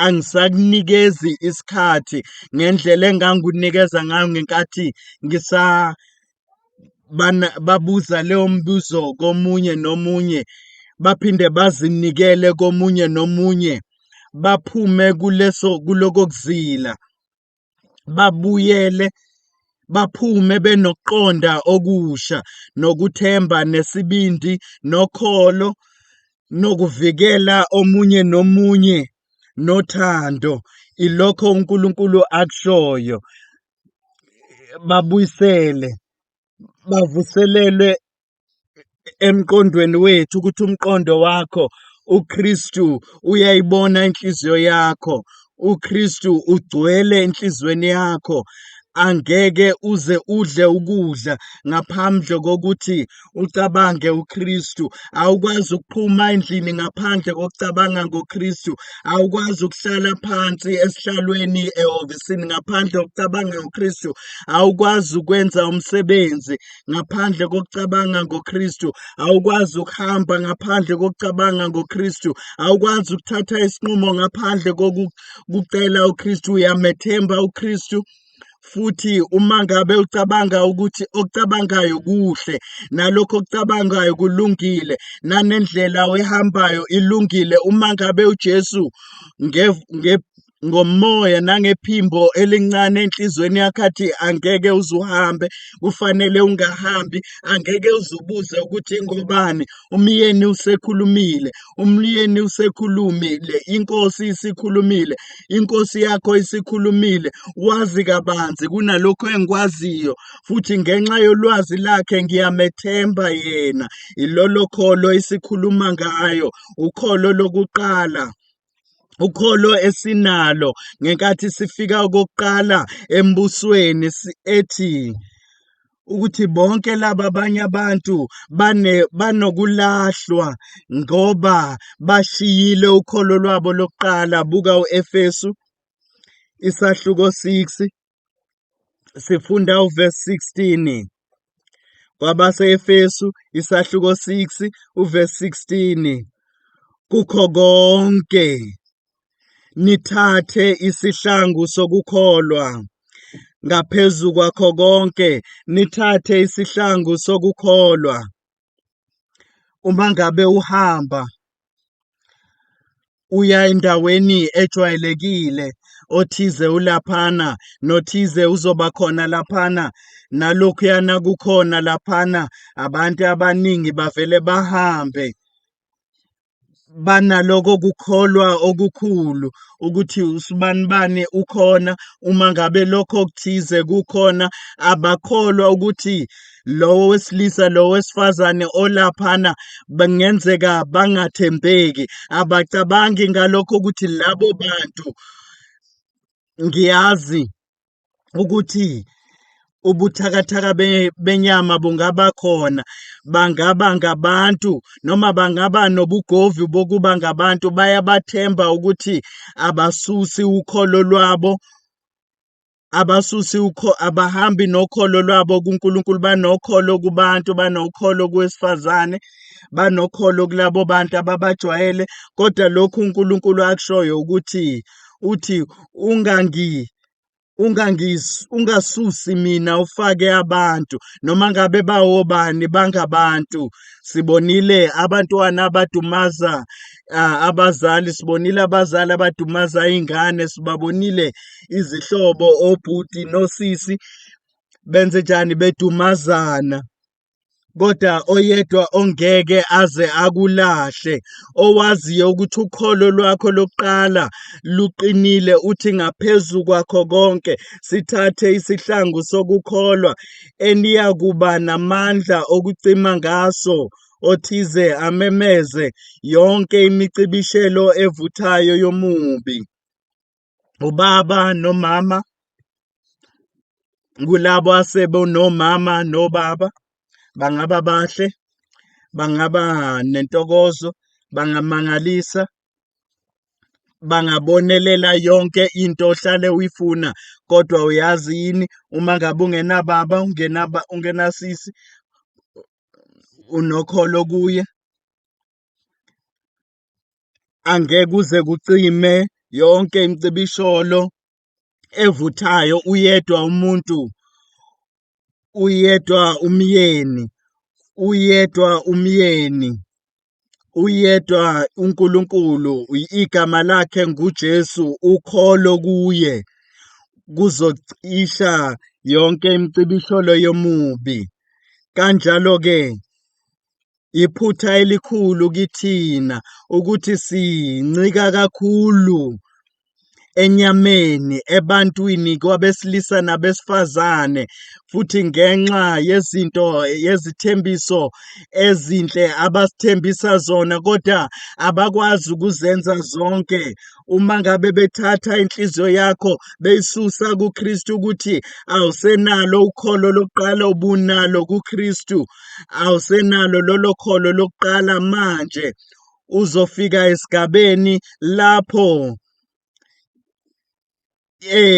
angisakunikezi isikhathi ngendlela engangikunikeza ngayo ngenkathi ngisa babuza leyo mbuzo komunye nomunye, baphinde bazinikele komunye nomunye, baphume kuleso kuloko kuzila, babuyele baphume benokuqonda okusha nokuthemba nesibindi nokholo nokuvikela omunye nomunye nothando. Ilokho uNkulunkulu akushoyo. Babuyisele, bavuselelwe emqondweni wethu ukuthi umqondo wakho uKristu uyayibona inhliziyo yakho, uKristu ugcwele enhliziyweni yakho. Angeke uze udle ukudla ngaphandle kokuthi ucabange uKristu. Awukwazi ukuphuma endlini ngaphandle kokucabanga ngoKristu. Awukwazi ukuhlala phansi esihlalweni ehhovisini ngaphandle kokucabanga ngoKristu. Awukwazi ukwenza umsebenzi ngaphandle kokucabanga ngoKristu. Awukwazi ukuhamba ngaphandle kokucabanga ngoKristu. Awukwazi ukuthatha isinqumo ngaphandle kokucela uKristu. Uyamethemba uKristu. Futhi uma ngabe ucabanga ukuthi okucabangayo kuhle, nalokho okucabangayo kulungile, nanendlela oyihambayo ilungile, uma ngabe uJesu ngomoya nangephimbo elincane enhliziyweni yakho athi angeke uze uhambe, kufanele ungahambi, angeke uze ubuze ukuthi ngobani. Umyeni usekhulumile, umyeni usekhulumile, inkosi isikhulumile, inkosi yakho isikhulumile, wazi kabanzi kunalokho engikwaziyo, futhi ngenxa yolwazi lakhe ngiyamethemba yena. Ilolo kholo esikhuluma ngayo, ukholo lokuqala, ukholo esinalo ngenkathi sifika okokuqala embusweni ethi ukuthi bonke laba abanye abantu banokulahlwa ngoba bashiyile ukholo lwabo lokuqala. Buka uEfesu isahluko 6, sifunda uverse 16. Kwabase-Efesu isahluko 6 uverse 16. Kukho konke nithathe isihlangu sokukholwa, ngaphezu kwakho konke nithathe isihlangu sokukholwa. Uma ngabe uhamba uya endaweni ejwayelekile, othize ulaphana, nothize uzoba khona laphana, nalokhuyana kukhona laphana, abantu abaningi bavele bahambe. Banaloko kukholwa okukhulu ukuthi usibanibani ukhona, uma ngabe lokho okuthize kukhona, abakholwa ukuthi lowo wesilisa lo wesifazane olaphana bengenzeka bangathembeki. Abacabangi ngalokho ukuthi labo bantu, ngiyazi ukuthi ubuthakathaka benyama bungaba khona, bangaba ngabantu noma bangaba nobugovu bokuba ngabantu, bayabathemba ukuthi abasusi ukholo lwabo, abasusi abahambi nokholo lwabo kuNkulunkulu, banokholo kubantu, banokholo kowesifazane, banokholo kulabo bantu ababajwayele. Kodwa lokhu uNkulunkulu akushoyo ukuthi uthi ungasusi mina ufake abantu, noma ngabe bawobani, bangabantu. Sibonile abantwana abadumaza abazali, sibonile abazali abadumaza iy'ngane, sibabonile izihlobo, obhuti nosisi benze njani, bedumazana. Kodwa oyedwa ongeke aze akulahle, owaziyo ukuthi ukholo lwakho lokuqala luqinile, uthi ngaphezu kwakho konke sithathe isihlangu sokukholwa eniyakuba namandla okucima ngaso, othize amemeze yonke imicibishelo evuthayo yomubi. Ubaba nomama, kulabo asebonomama nobaba, bangaba bahle, bangaba nentokozo, bangamangalisa, bangabonelela yonke into ohlale uyifuna. Kodwa uyazi yini, uma ngabe ungenababa, ungenasisi, unokholo kuye, angeke uze kucime yonke imicibisholo evuthayo. Uyedwa umuntu, uyedwa umyeni, uyedwa umyeni, uyedwa uNkulunkulu, igama lakhe nguJesu, ukholo kuye kuzocisha yonke imicibisholo yomubi. Kanjalo-ke iphutha elikhulu kithina ukuthi sincika kakhulu enyameni, ebantwini, kwabesilisa nabesifazane, futhi ngenxa yezinto yezithembiso ezinhle abasithembisa zona, kodwa abakwazi ukuzenza zonke. Uma ngabe bethatha inhliziyo yakho beyisusa kuKristu, ukuthi awusenalo ukholo lokuqala obunalo kuKristu, awusenalo lolo kholo lokuqala manje, uzofika esigabeni lapho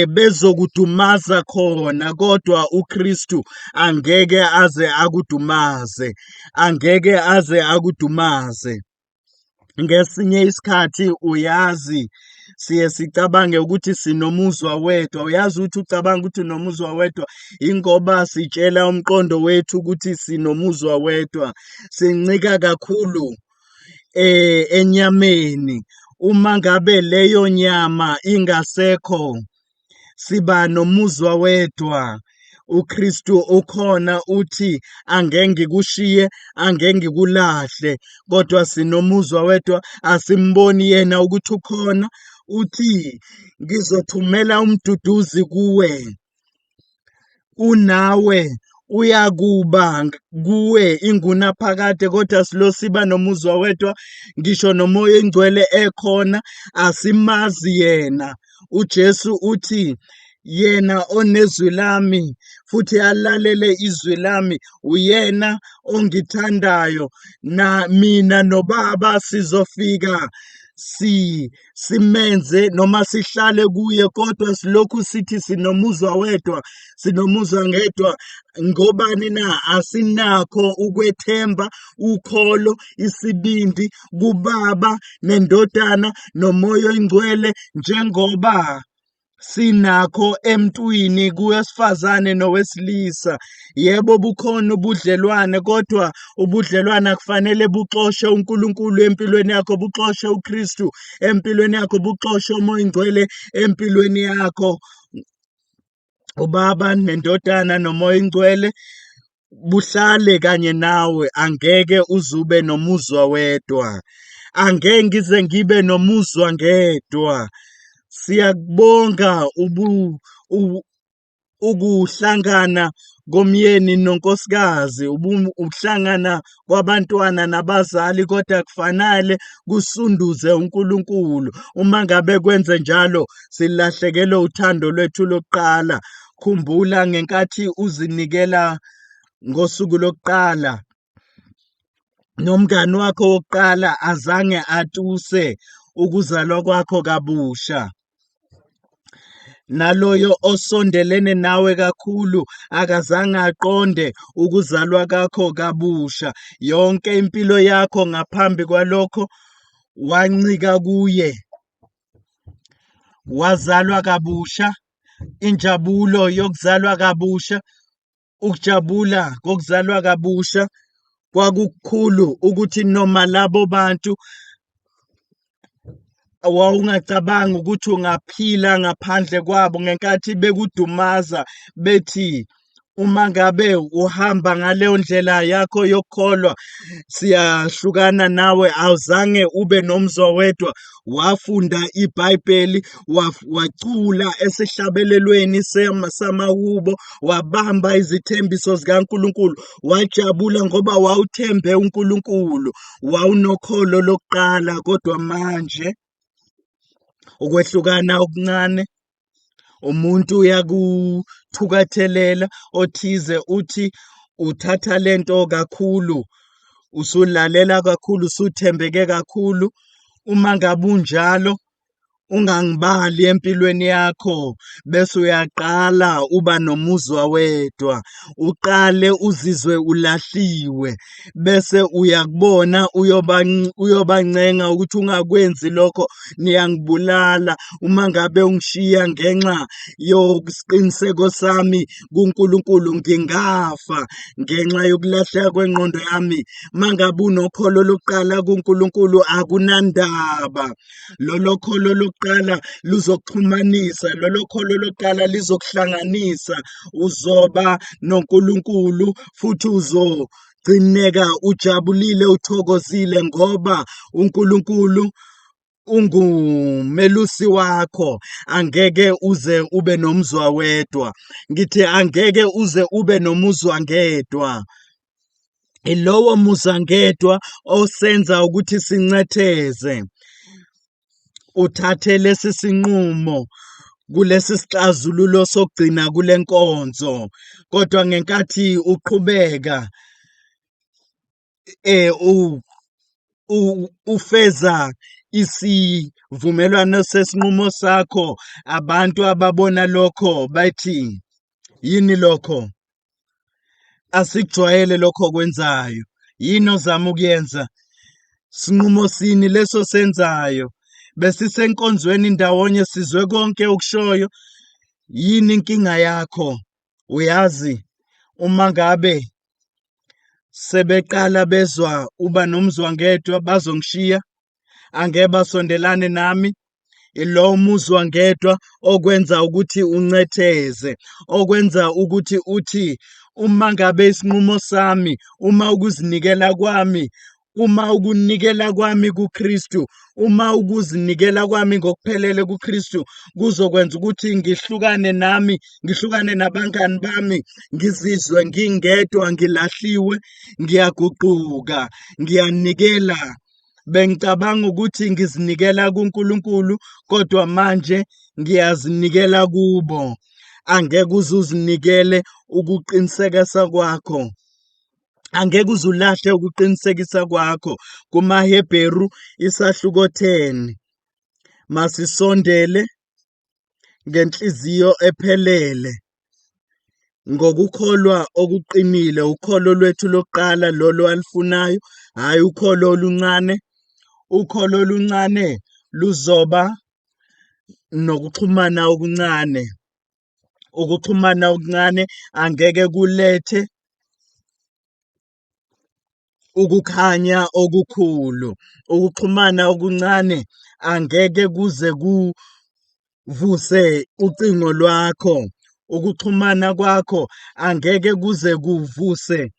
bezokudumaza khona, kodwa uKristu angeke aze akudumaze, angeke aze akudumaze. Ngesinye isikhathi uyazi siye sicabange ukuthi sinomuzwa wedwa. Uyazi ukuthi ucabanga ukuthi unomuzwa wedwa ingoba sitshela umqondo wethu ukuthi sinomuzwa wedwa. Sincika kakhulu enyameni. Uma ngabe leyo nyama ingasekho, siba nomuzwa wedwa. uKristu ukhona, uthi angeke ngikushiye, angeke ngikulahle, kodwa sinomuzwa wedwa, asimboni yena ukuthi ukhona. Uthi ngizothumela umduduzi kuwe, unawe, uyakuba kuwe ingunaphakade. Kodwa silo siba nomuzwa wedwa, ngisho noMoya oNgcwele ekhona, asimazi yena. uJesu uthi yena onezwi lami futhi alalele izwi lami uyena ongithandayo, na mina noBaba sizofika simenze noma sihlale kuye. Kodwa silokhu sithi sinomuzwa wedwa, sinomuzwa ngedwa, ngobani na? Asinakho ukwethemba, ukholo, isibindi kuBaba neNdodana noMoya oNgcwele, njengoba sinakho emntwini kuwesifazane nowesilisa. Yebo, bukhona ubudlelwane, kodwa ubudlelwane akufanele buxoshe uNkulunkulu empilweni yakho, buxoshe uKristu empilweni yakho, buxoshe uMoya oNgcwele empilweni yakho. UBaba neNdodana noMoya oNgcwele buhlale kanye nawe, angeke uzube nomuzwa wedwa. Angeke ngize ngibe nomuzwa ngedwa. Siyakubonga ukuhlangana komyeni nonkosikazi, ukuhlangana kwabantwana nabazali, kodwa kufanele kusunduze uNkulunkulu. Uma ngabe kwenze njalo, silahlekelwe uthando lwethu lokuqala. Khumbula ngenkathi uzinikela ngosuku lokuqala, nomngani wakho wokuqala azange atuse ukuzalwa kwakho kabusha. Naloyo osondelene nawe kakhulu akazange aqonde ukuzalwa kwakho kabusha. Yonke impilo yakho ngaphambi kwalokho wancika kuye, wazalwa kabusha. Injabulo yokuzalwa kabusha, ukujabula kokuzalwa kabusha kwakukukhulu ukuthi noma labo bantu wawungacabanga ukuthi ungaphila ngaphandle kwabo ngenkathi bekudumaza bethi uma ngabe uhamba ngaleyo ndlela yakho yokukholwa siyahlukana nawe, awuzange ube nomzwa wedwa. Wafunda iBhayibheli, wacula esihlabelelweni samahubo, wabamba izithembiso zikaNkulunkulu, wajabula ngoba wawuthembe uNkulunkulu, wawunokholo lokuqala. Kodwa manje ukwehlukana okuncane, umuntu uyakuthukathelela othize, uthi uthatha lento kakhulu, usulalela kakhulu, usuthembeke kakhulu. Uma ngabe unjalo, ungangibali empilweni yakho, bese uyaqala uba nomuzwa wedwa, uqale uzizwe ulahliwe, bese uyakubona uyobancenga ukuthi ungakwenzi lokho, niyangibulala uma ngabe ungishiya ngenxa yokusiqiniseko sami kuNkulunkulu, ngingafa ngenxa yokulahleka kwengqondo yami. Mangabe unokholo lokuqala kuNkulunkulu, akunandaba. Lolo kholo lokuqala luzokuxhumanisa, lolo kholo lokuqala lizokuhlanganisa. Uzoba noNkulunkulu futhi uzogcineka ujabulile, uthokozile ngoba uNkulunkulu ungumelusi wakho. Angeke uze ube nomuzwa wedwa. Ngithi angeke uze ube nomuzwa ngedwa. Ilowo muzwa ngedwa osenza ukuthi sincetheze. Uthathe lesi sinqumo kulesi sixazululo sokugcina kule nkonzo, kodwa ngenkathi uqhubeka ufeza isivumelwano sesinqumo sakho, abantu ababona lokho bathi yini lokho? Asikujwayele lokho okwenzayo. Yini ozama ukuyenza? Sinqumo sini leso senzayo? Besisenkonzweni ndawonye, sizwe konke okushoyo. Yini inkinga yakho? Uyazi, uma ngabe sebeqala bezwa uba nomzwangedwa, bazongishiya, angeke basondelane nami. Ilowo muzwa ngedwa okwenza ukuthi uncetheze, okwenza ukuthi uthi uma ngabe isinqumo sami, uma ukuzinikela kwami, uma ukunikela kwami kuKristu, uma ukuzinikela kwami ngokuphelele kuKristu kuzokwenza ukuthi ngihlukane nami, ngihlukane nabangani bami, ngizizwe ngingedwa, ngilahliwe, ngiyaguquka, ngiyanikela. Bengicabanga ukuthi ngizinikela kuNkulunkulu, kodwa manje ngiyazinikela kubo. Angeke uze uzinikele ukuqinisekisa kwakho. Angeke uze ulahle ukuqinisekisa kwakho. KumaHebheru isahluko 10. Masisondele ngenhliziyo ephelele, ngokukholwa okuqinile, ukholo lwethu lokuqala lolo alufunayo, hhayi ukholo oluncane. Ukholo oluncane luzoba Nokuxhumana okuncane, ukuxhumana okuncane angeke kulethe ukukhanya okukhulu. Ukuxhumana okuncane angeke kuze kuvuse ucingo lwakho. Ukuxhumana kwakho angeke kuze kuvuse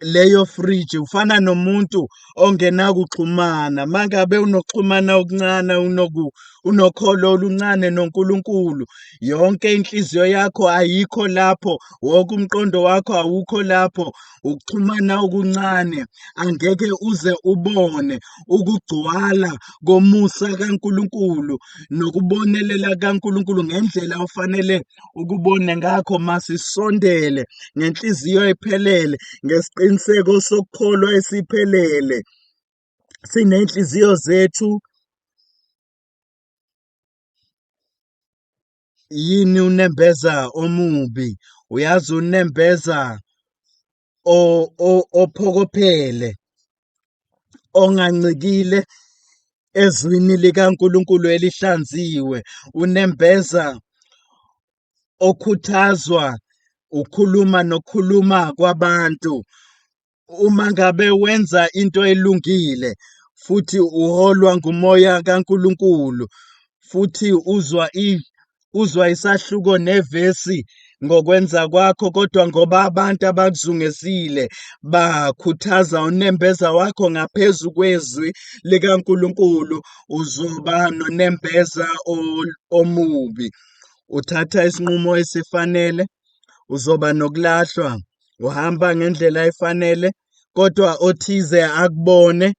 leyo fridge. Ufana nomuntu ongenakuxhumana. Mangabe unokuxhumana okuncane, unokholo oluncane noNkulunkulu, yonke inhliziyo yakho ayikho lapho, wonke umqondo wakho awukho lapho. Ukuxhumana okuncane angeke uze ubone ukugcwala komusa kaNkulunkulu nokubonelela kaNkulunkulu ngendlela ofanele ukubone ngakho. Masisondele ngenhliziyo ephelele, ngesiqiniseko sokukholwa esiphelele, siney'nhliziyo zethu. Yini unembeza omubi? Uyazi unembeza ophokophele, ongancikile ezwini likaNkulunkulu elihlanziwe, unembeza okhuthazwa ukhuluma nokukhuluma kwabantu. Uma ngabe wenza into elungile futhi uholwa ngumoya kaNkulunkulu futhi uzwa isahluko nevesi ngokwenza kwakho, kodwa ngoba abantu abakuzungezile bakhuthaza unembeza wakho ngaphezu kwezwi likaNkulunkulu, uzoba nonembeza omubi. Uthatha isinqumo esifanele, uzoba nokulahlwa. Uhamba ngendlela efanele, kodwa othize akubone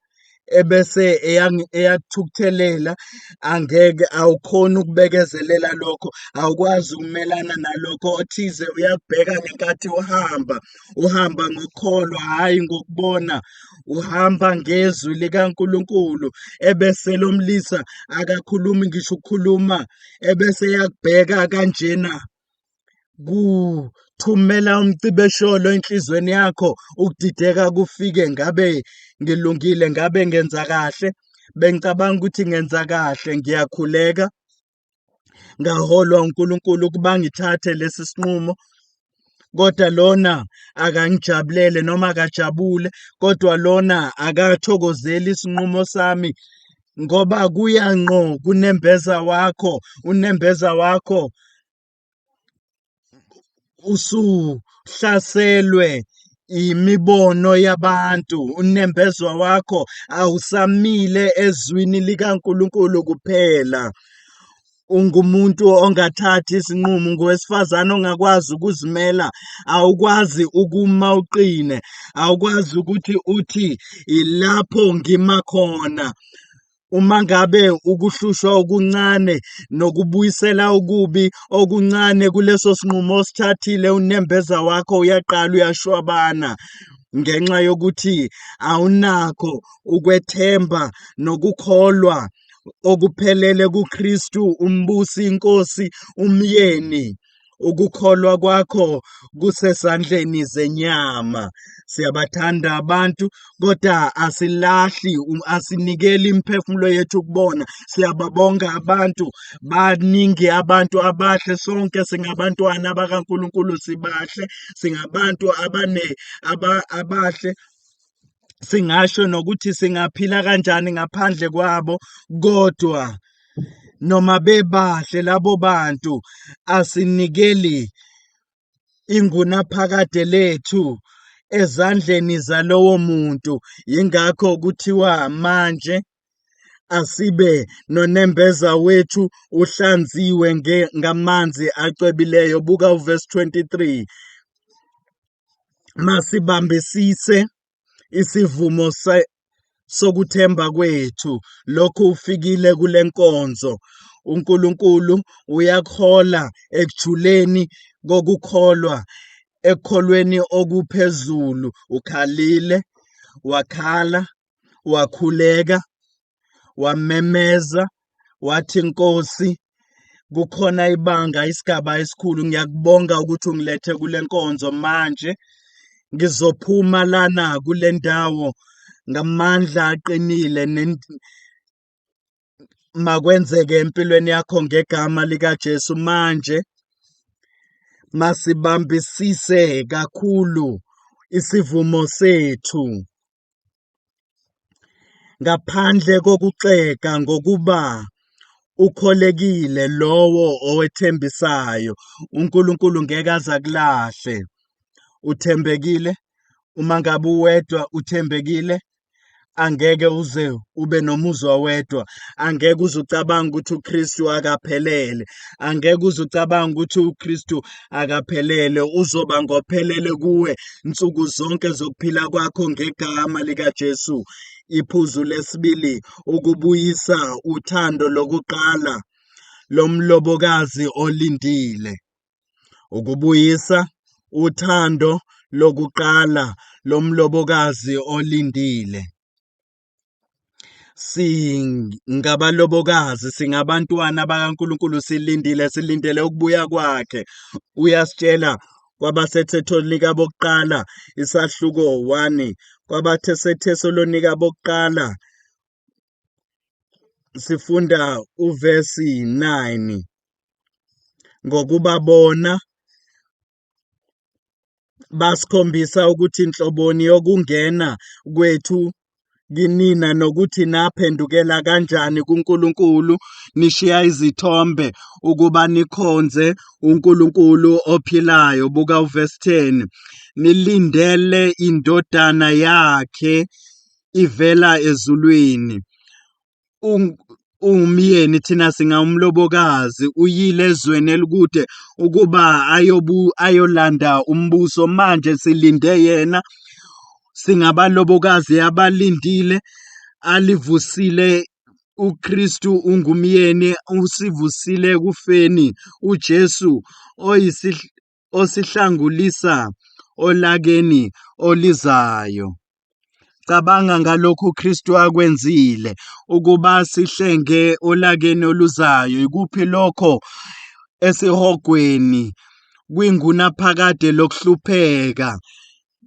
ebese eyakuthukuthelela, angeke, awukhoni ukubekezelela lokho, awukwazi ukumelana nalokho. Othize uyakubheka ngenkathi uhamba, uhamba ngokukholwa, hhayi ngokubona, uhamba ngezwi likaNkulunkulu, ebese lo mlisa akakhulumi ngisho ukukhuluma, ebese eyakubheka kanjena. Kuthumela umcibisholo enhliziyweni yakho, ukudideka kufike, ngabe ngilungile, ngabe ngenza kahle, bengicabanga ukuthi ngenza kahle, ngiyakhuleka, ngaholwa uNkulunkulu ukuba ngithathe lesi sinqumo, kodwa lona akangijabulele noma akajabule, kodwa lona akathokozeli isinqumo sami, ngoba kuya ngqo kunembeza wakho, unembeza wakho usuhlaselwe imibono yabantu, unembeza wakho awusamile ezwini likaNkulunkulu kuphela. Ungumuntu ongathathi isinqumo, ungowesifazane ongakwazi ukuzimela, awukwazi ukuma uqine, awukwazi ukuthi uthi ilapho ngima khona. Uma ngabe ukuhlushwa okuncane nokubuyisela okubi okuncane kuleso sinqumo osithathile, unembeza wakho uyaqala uyashwabana ngenxa yokuthi awunakho ukwethemba nokukholwa okuphelele kuKristu, umbusi, inkosi, umyeni. Ukukholwa kwakho kusesandleni zenyama. Siyabathanda abantu, kodwa asilahli, asinikeli imiphefumulo yethu kubona. Siyababonga abantu, baningi abantu abahle, sonke singabantwana bakaNkulunkulu, sibahle, singabantu abahle. Singasho nokuthi singaphila kanjani ngaphandle kwabo, kodwa noma bebahle labo bantu, asinikeli ingunaphakade lethu ezandleni zalowo muntu. Yingakho kuthiwa manje asibe nonembeza wethu uhlanziwe ngamanzi acwebileyo. Buka uverse 23. Masibambisise isivumo sokuthemba kwethu. Lokhu ufikile kule nkonzo. uNkulunkulu uyakuhola ekujuleni kokukholwa, ekukholweni okuphezulu. Ukhalile, wakhala, wakhuleka, wamemeza, wathi Nkosi, kukhona ibanga, isigaba esikhulu, ngiyakubonga ukuthi ungilethe kule nkonzo manje. Ngizophuma lana kule ndawo ngamandla aqinile. Makwenzeke empilweni yakho ngegama likaJesu. Manje masibambisise kakhulu isivumo sethu ngaphandle kokuxega, ngokuba ukholekile lowo owethembisayo. UNkulunkulu ngeke aze akulahle, uthembekile. Uma ngabe uwedwa uthembekile, angeke uze ube nomuzwa wedwa, angeke uze ucabange ukuthi uKristu akaphelele, angeke uze ucabange ukuthi uKristu akaphelele. Uzoba ngophelele kuwe nsuku zonke zokuphila kwakho ngegama likaJesu. Iphuzu lesibili, ukubuyisa uthando lokuqala lomlobokazi olindile. Ukubuyisa uthando lokuqala lomlobokazi olindile. Singabalobokazi, singabantwana bakaNkulunkulu, silindile, silindele ukubuya kwakhe. Uyasitshela kwabaseThesalonika bokuqala isahluko 1, kwabaseThesalonika bokuqala sifunda uvesi 9, ngokuba bona basikhombisa ukuthi inhloboni yokungena kwethu kinina nokuthi naphendukela kanjani kuNkulunkulu, nishiya izithombe ukuba nikhonze uNkulunkulu ophilayo. Buka uvesi 10, nilindele indodana yakhe ivela ezulwini. Ungumyeni, thina singumlobokazi. Uyile ezweni elikude ukuba ayolanda umbuso. Manje silinde yena, singabalobokazi abalindile. Alivusile uKristu, ungumyeni, usivusile ekufeni. uJesu osihlangulisa olakeni olizayo. Cabanga ngalokhu uKristu akwenzile ukuba sihlenge olakeni oluzayo. Ikuphi lokho? Esihogweni, kwingunaphakade lokuhlupheka.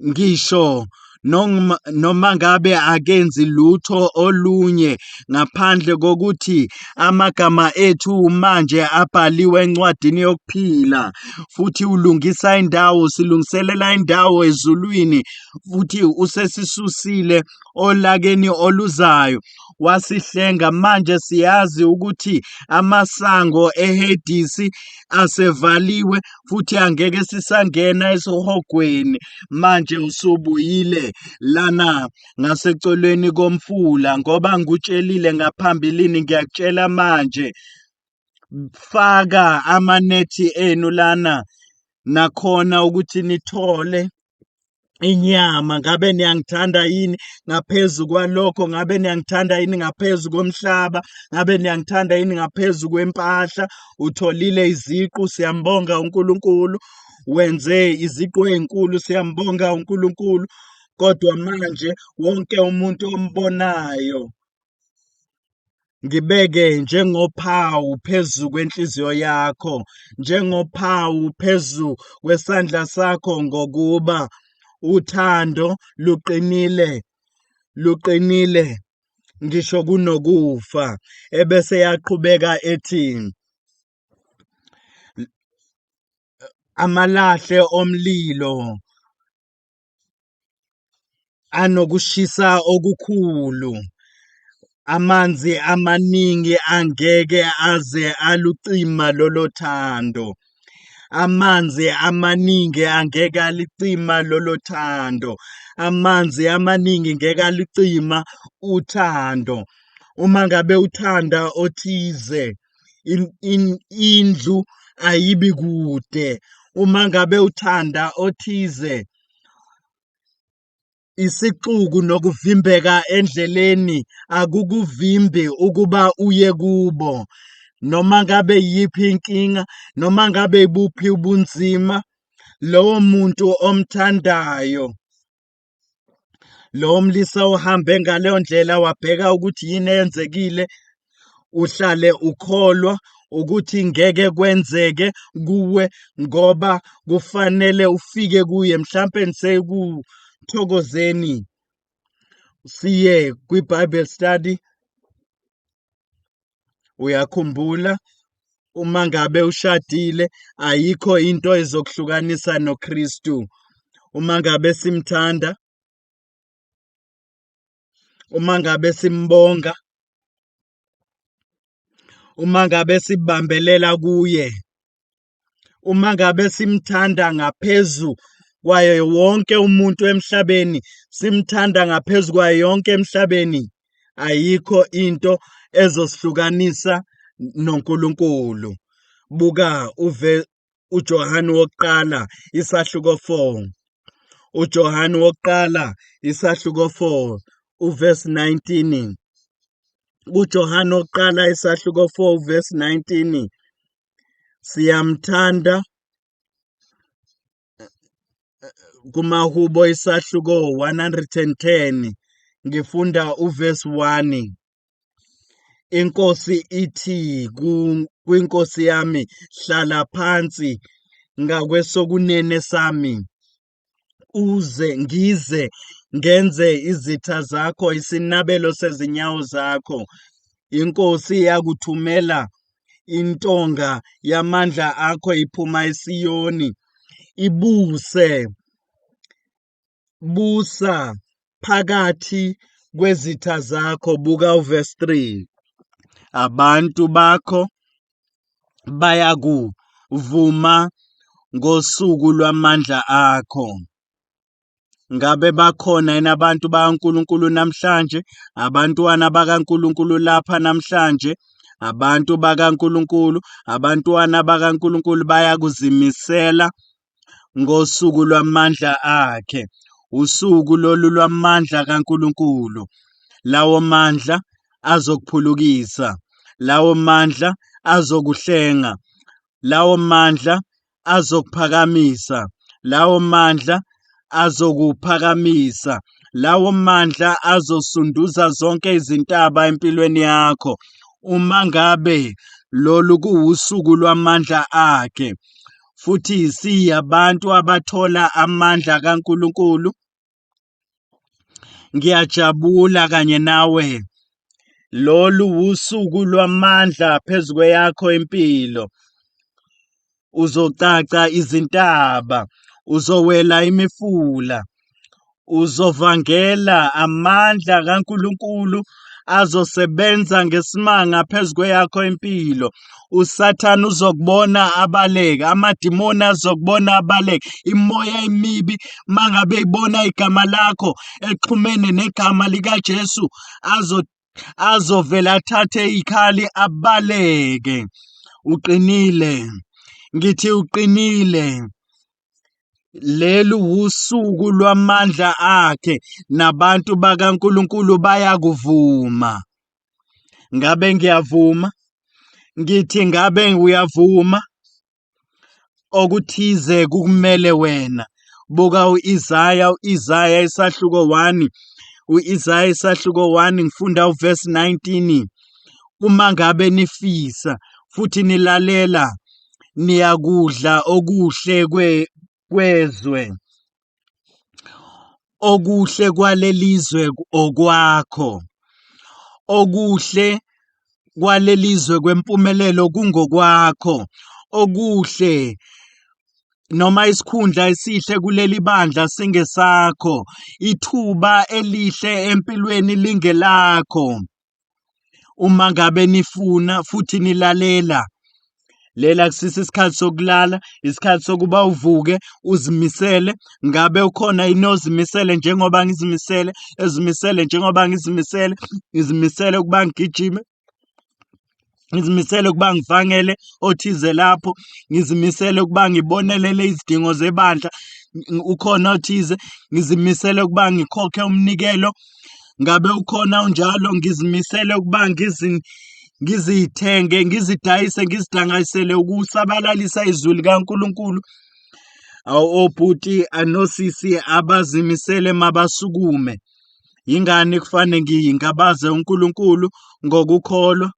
Ngisho noma ngabe akenzi lutho olunye ngaphandle kokuthi amagama ethu manje abhaliwe encwadini yokuphila, futhi ulungisa indawo, silungiselela indawo ezulwini, futhi usesisusile olakeni oluzayo, wasihlenga. Manje siyazi ukuthi amasango eHedisi asevaliwe futhi angeke sisangena esihogweni. Manje usubuyile lana ngaseceleni komfula, ngoba ngikutshelile ngaphambilini, ngiyakutshela manje, faka amanethi enu lana nakhona ukuthi nithole inyama. Ngabe niyangithanda yini ngaphezu kwalokho? Ngabe niyangithanda yini ngaphezu komhlaba? Ngabe niyangithanda yini ngaphezu kwempahla? Utholile iziqu, siyambonga uNkulunkulu. Wenze iziqu ezinkulu, siyambonga uNkulunkulu. Kodwa manje wonke umuntu ombonayo, ngibeke njengophawu phezu kwenhliziyo yakho, njengophawu phezu kwesandla sakho, ngokuba uthando luqinile, luqinile ngisho kunokufa. Ebese yaqhubeka ethi amalahle omlilo anokushisa okukhulu, amanzi amaningi angeke aze alucima lolo thando. Amanzi amaningi angeke alicima lolo thando. Amanzi amaningi ngeke alicima uthando. Uma ngabe uthanda othize, indlu ayibi kude. Uma ngabe uthanda othize, isixuku nokuvimbeka endleleni akukuvimbi ukuba uye kubo. Noma ngabe yiphi inkinga, noma ngabe ibuphi ubunzima, lowo muntu omthandayo, lowo mlisa ohambe ngaleyo ndlela wabheka ukuthi yini eyenzekile, uhlale ukholwa ukuthi ngeke kwenzeke kuwe ngoba kufanele ufike kuye. Mhlampe nisekuthokozeni, siye kwi-Bible study. Uyakhumbula uma ngabe ushadile ayikho into ezokuhlukanisa noKristu. Uma ngabe simthanda, uma ngabe simbonga, uma ngabe sibambelela kuye, uma ngabe simthanda ngaphezu kwayo wonke umuntu emhlabeni, simthanda ngaphezu kwayo yonke emhlabeni, ayikho into ezosihlukanisa noNkulunkulu. Buka uve uJohane wokuqala isahluko 4. UJohane wokuqala isahluko 4 uverse 19. UJohane wokuqala isahluko 4 verse 19. Siyamthanda kumahubo isahluko 110 ngifunda uverse 1. Inkosi ithi kwinkosi yami, hlala phansi ngakwesokunene sami uze ngize ngenze izitha zakho isinabelo sezinyawo zakho. Inkosi iyakuthumela intonga yamandla akho iphuma eSiyoni, ibuse busa phakathi kwezitha zakho. Buka uverse 3. Abantu bakho bayakuvuma ngosuku lwamandla akho. Ngabe bakhona yini abantu bakaNkulunkulu namhlanje? Abantwana bakaNkulunkulu lapha namhlanje? Abantu bakaNkulunkulu, abantwana bakaNkulunkulu bayakuzimisela ngosuku lwamandla akhe. Usuku lolu lwamandla kaNkulunkulu. Lawo mandla azokuphulukisa, lawo mandla azokuhlenga, lawo mandla azokuphakamisa, lawo mandla azokuphakamisa, lawo mandla azosunduza zonke izintaba empilweni yakho. Uma ngabe lolu kuwusuku lwamandla akhe, futhi siyabantu abathola amandla kaNkulunkulu, ngiyajabula kanye nawe. Lolu wusuku lwamandla phezu kweyakho impilo. Uzocaca izintaba, uzowela imifula, uzovangela amandla kaNkulunkulu azosebenza ngesimanga phezu kweyakho impilo. USathane uzokubona abaleke, amadimoni azokubona abaleke, imoya emibi mangabe ibona igama lakho exhumene negama likaJesu azovela athathe izikhali abaleke. Uqinile, ngithi uqinile. Lelu wusuku lwamandla akhe nabantu bakaNkulunkulu bayakuvuma. Ngabe ngiyavuma? Ngithi ngabe uyavuma? Okuthize kukumele wena. Buka uIsaya, uIsaya isahluko 1, uIsaya isahluko 1 ngifunda uverse 19. Uma ngabe nifisa futhi nilalela, niyakudla okuhle kwezwe. Okuhle kwalelizwe okwakho. Okuhle kwalelizwe kwempumelelo kungokwakho. Okuhle noma isikhundla esihle kuleli bandla singesakho. Ithuba elihle empilweni lingelakho. Uma ngabe nifuna futhi nilalela, lela kusisa isikhathi sokulala, isikhathi sokuba uvuke uzimisele. Ngabe ukhona yini ozimisele njengoba ngizimisele, ezimisele njengoba ngizimisele, ngizimisele ukuba ngigijime, ngizimisele ukuba ngivangele othize lapho, ngizimisele ukuba ngibonelele izidingo zebandla, ukhona othize, ngizimisele ukuba ngikhokhe umnikelo. Ngabe ukhona unjalo? Ngizimisele ukuba ngizithenge, ngizidayise, ngizidangayisele ukusabalalisa izwi likaNkulunkulu. Obhuti nosisi abazimisele mabasukume. Yingani kufanele ngingabaze uNkulunkulu ngokukholwa?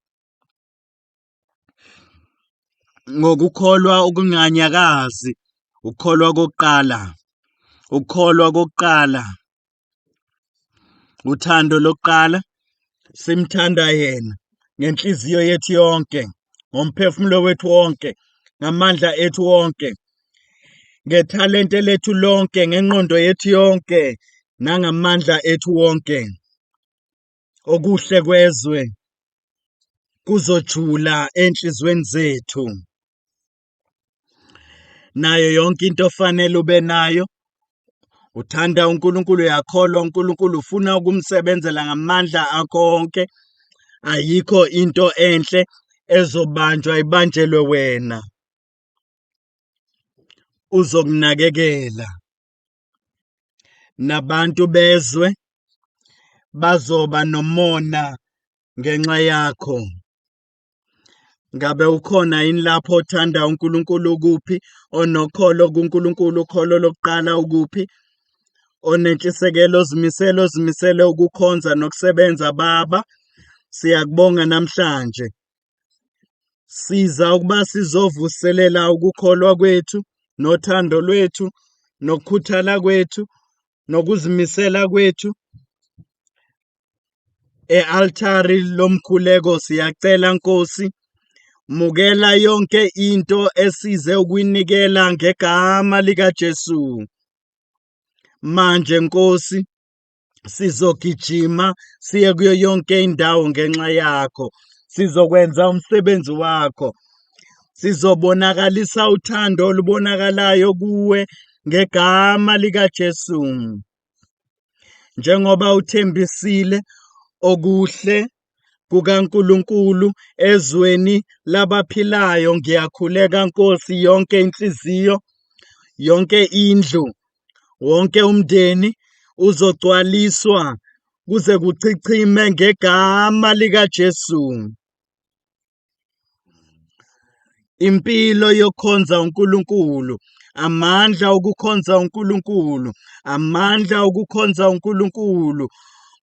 Ngokukholwa okunganyakazi, ukukholwa kokuqala, ukukholwa kokuqala, uthando lokuqala, simthanda yena. Ngenhliziyo yethu yonke, ngomphefumulo wethu wonke, ngamandla ethu wonke, ngethalente lethu lonke, ngengqondo yethu yonke, nangamandla ethu wonke. Okuhle kwezwe kuzojula enhliziyweni zethu. Nayo yonke into ofanele ube nayo. Uthanda uNkulunkulu, uyakholwa uNkulunkulu, ufuna ukumsebenzela ngamandla akho wonke. Ayikho into enhle ezobanjwa ibanjelwe wena. Uzokunakekela. Nabantu bezwe bazoba nomona ngenxa yakho. Ngabe ukhona yini lapho othanda uNkulunkulu ukuphi, onokholo kuNkulunkulu, ukholo lokuqala ukuphi, onentshisekelo, ozimisele, ozimisele ukukhonza nokusebenza Baba, siyakubonga namhlanje. Siza ukuba sizovuselela ukukholwa kwethu, nothando lwethu, nokukhuthala kwethu, nokuzimisela kwethu. E-altari lomkhuleko siyacela Nkosi, mukela yonke into esize ukuyinikela ngegama likaJesu. Manje Nkosi, sizogijima siye kuyo yonke indawo ngenxa yakho. Sizokwenza umsebenzi wakho. Sizobonakalisa uthando olubonakalayo kuwe ngegama likaJesu. Njengoba uthembisile okuhle kukaNkulunkulu ezweni labaphilayo, ngiyakhuleka Nkosi, yonke inhliziyo, yonke indlu, wonke umndeni uzogcwaliswa kuze kuchichime ngegama likaJesu. Impilo yokukhonza uNkulunkulu, amandla okukhonza uNkulunkulu, amandla okukhonza uNkulunkulu,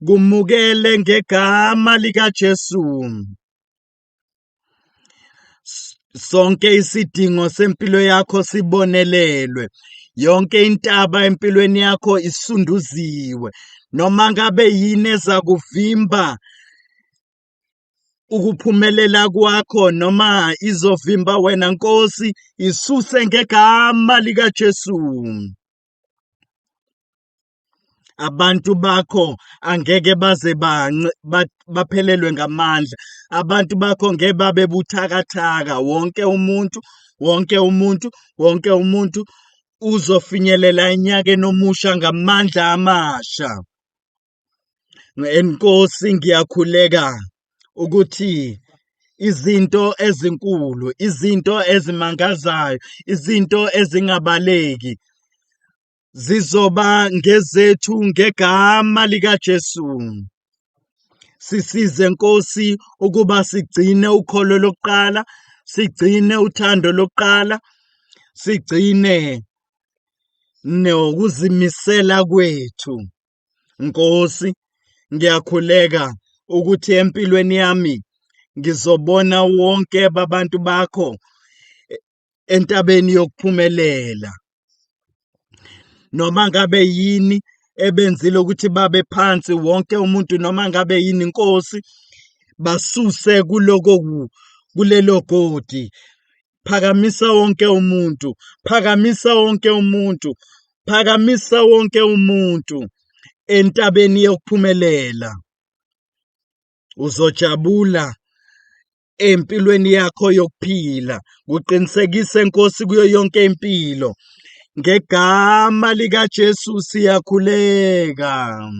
kumukele ngegama likaJesu. Sonke isidingo sempilo yakho sibonelelwe. Yonke intaba empilweni yakho isunduziwe. Noma ngabe yini ezakuvimba ukuphumelela kwakho noma izovimba wena Nkosi, isuse ngegama likaJesu. Abantu bakho angeke baze baphelelwe ngamandla. Abantu bakho ngeke babe buthakathaka. Wonke umuntu, wonke umuntu, wonke umuntu uzofinyelela enyakeni omusha ngamandla amasha. Nkosi, ngiyakhuleka ukuthi izinto ezinkulu, izinto ezimangazayo, izinto ezingabaleki zizoba ngezethu ngegama likaJesu. Sisize Nkosi ukuba sigcine ukholo lokuqala, sigcine uthando lokuqala, sigcine nokuzimisela kwethu. Nkosi, ngiyakhuleka ukuthi empilweni yami ngizobona wonke babantu bakho entabeni yokuphumelela. Noma ngabe yini ebenzile ukuthi babe phansi wonke umuntu, noma ngabe yini Nkosi, basuse kuloko kulelo godi. Phakamisa wonke umuntu, phakamisa wonke umuntu, phakamisa wonke umuntu entabeni yokuphumelela. Uzojabula empilweni yakho yokuphila. Kuqinisekise Nkosi kuyo yonke impilo. Ngegama likaJesu siyakhuleka.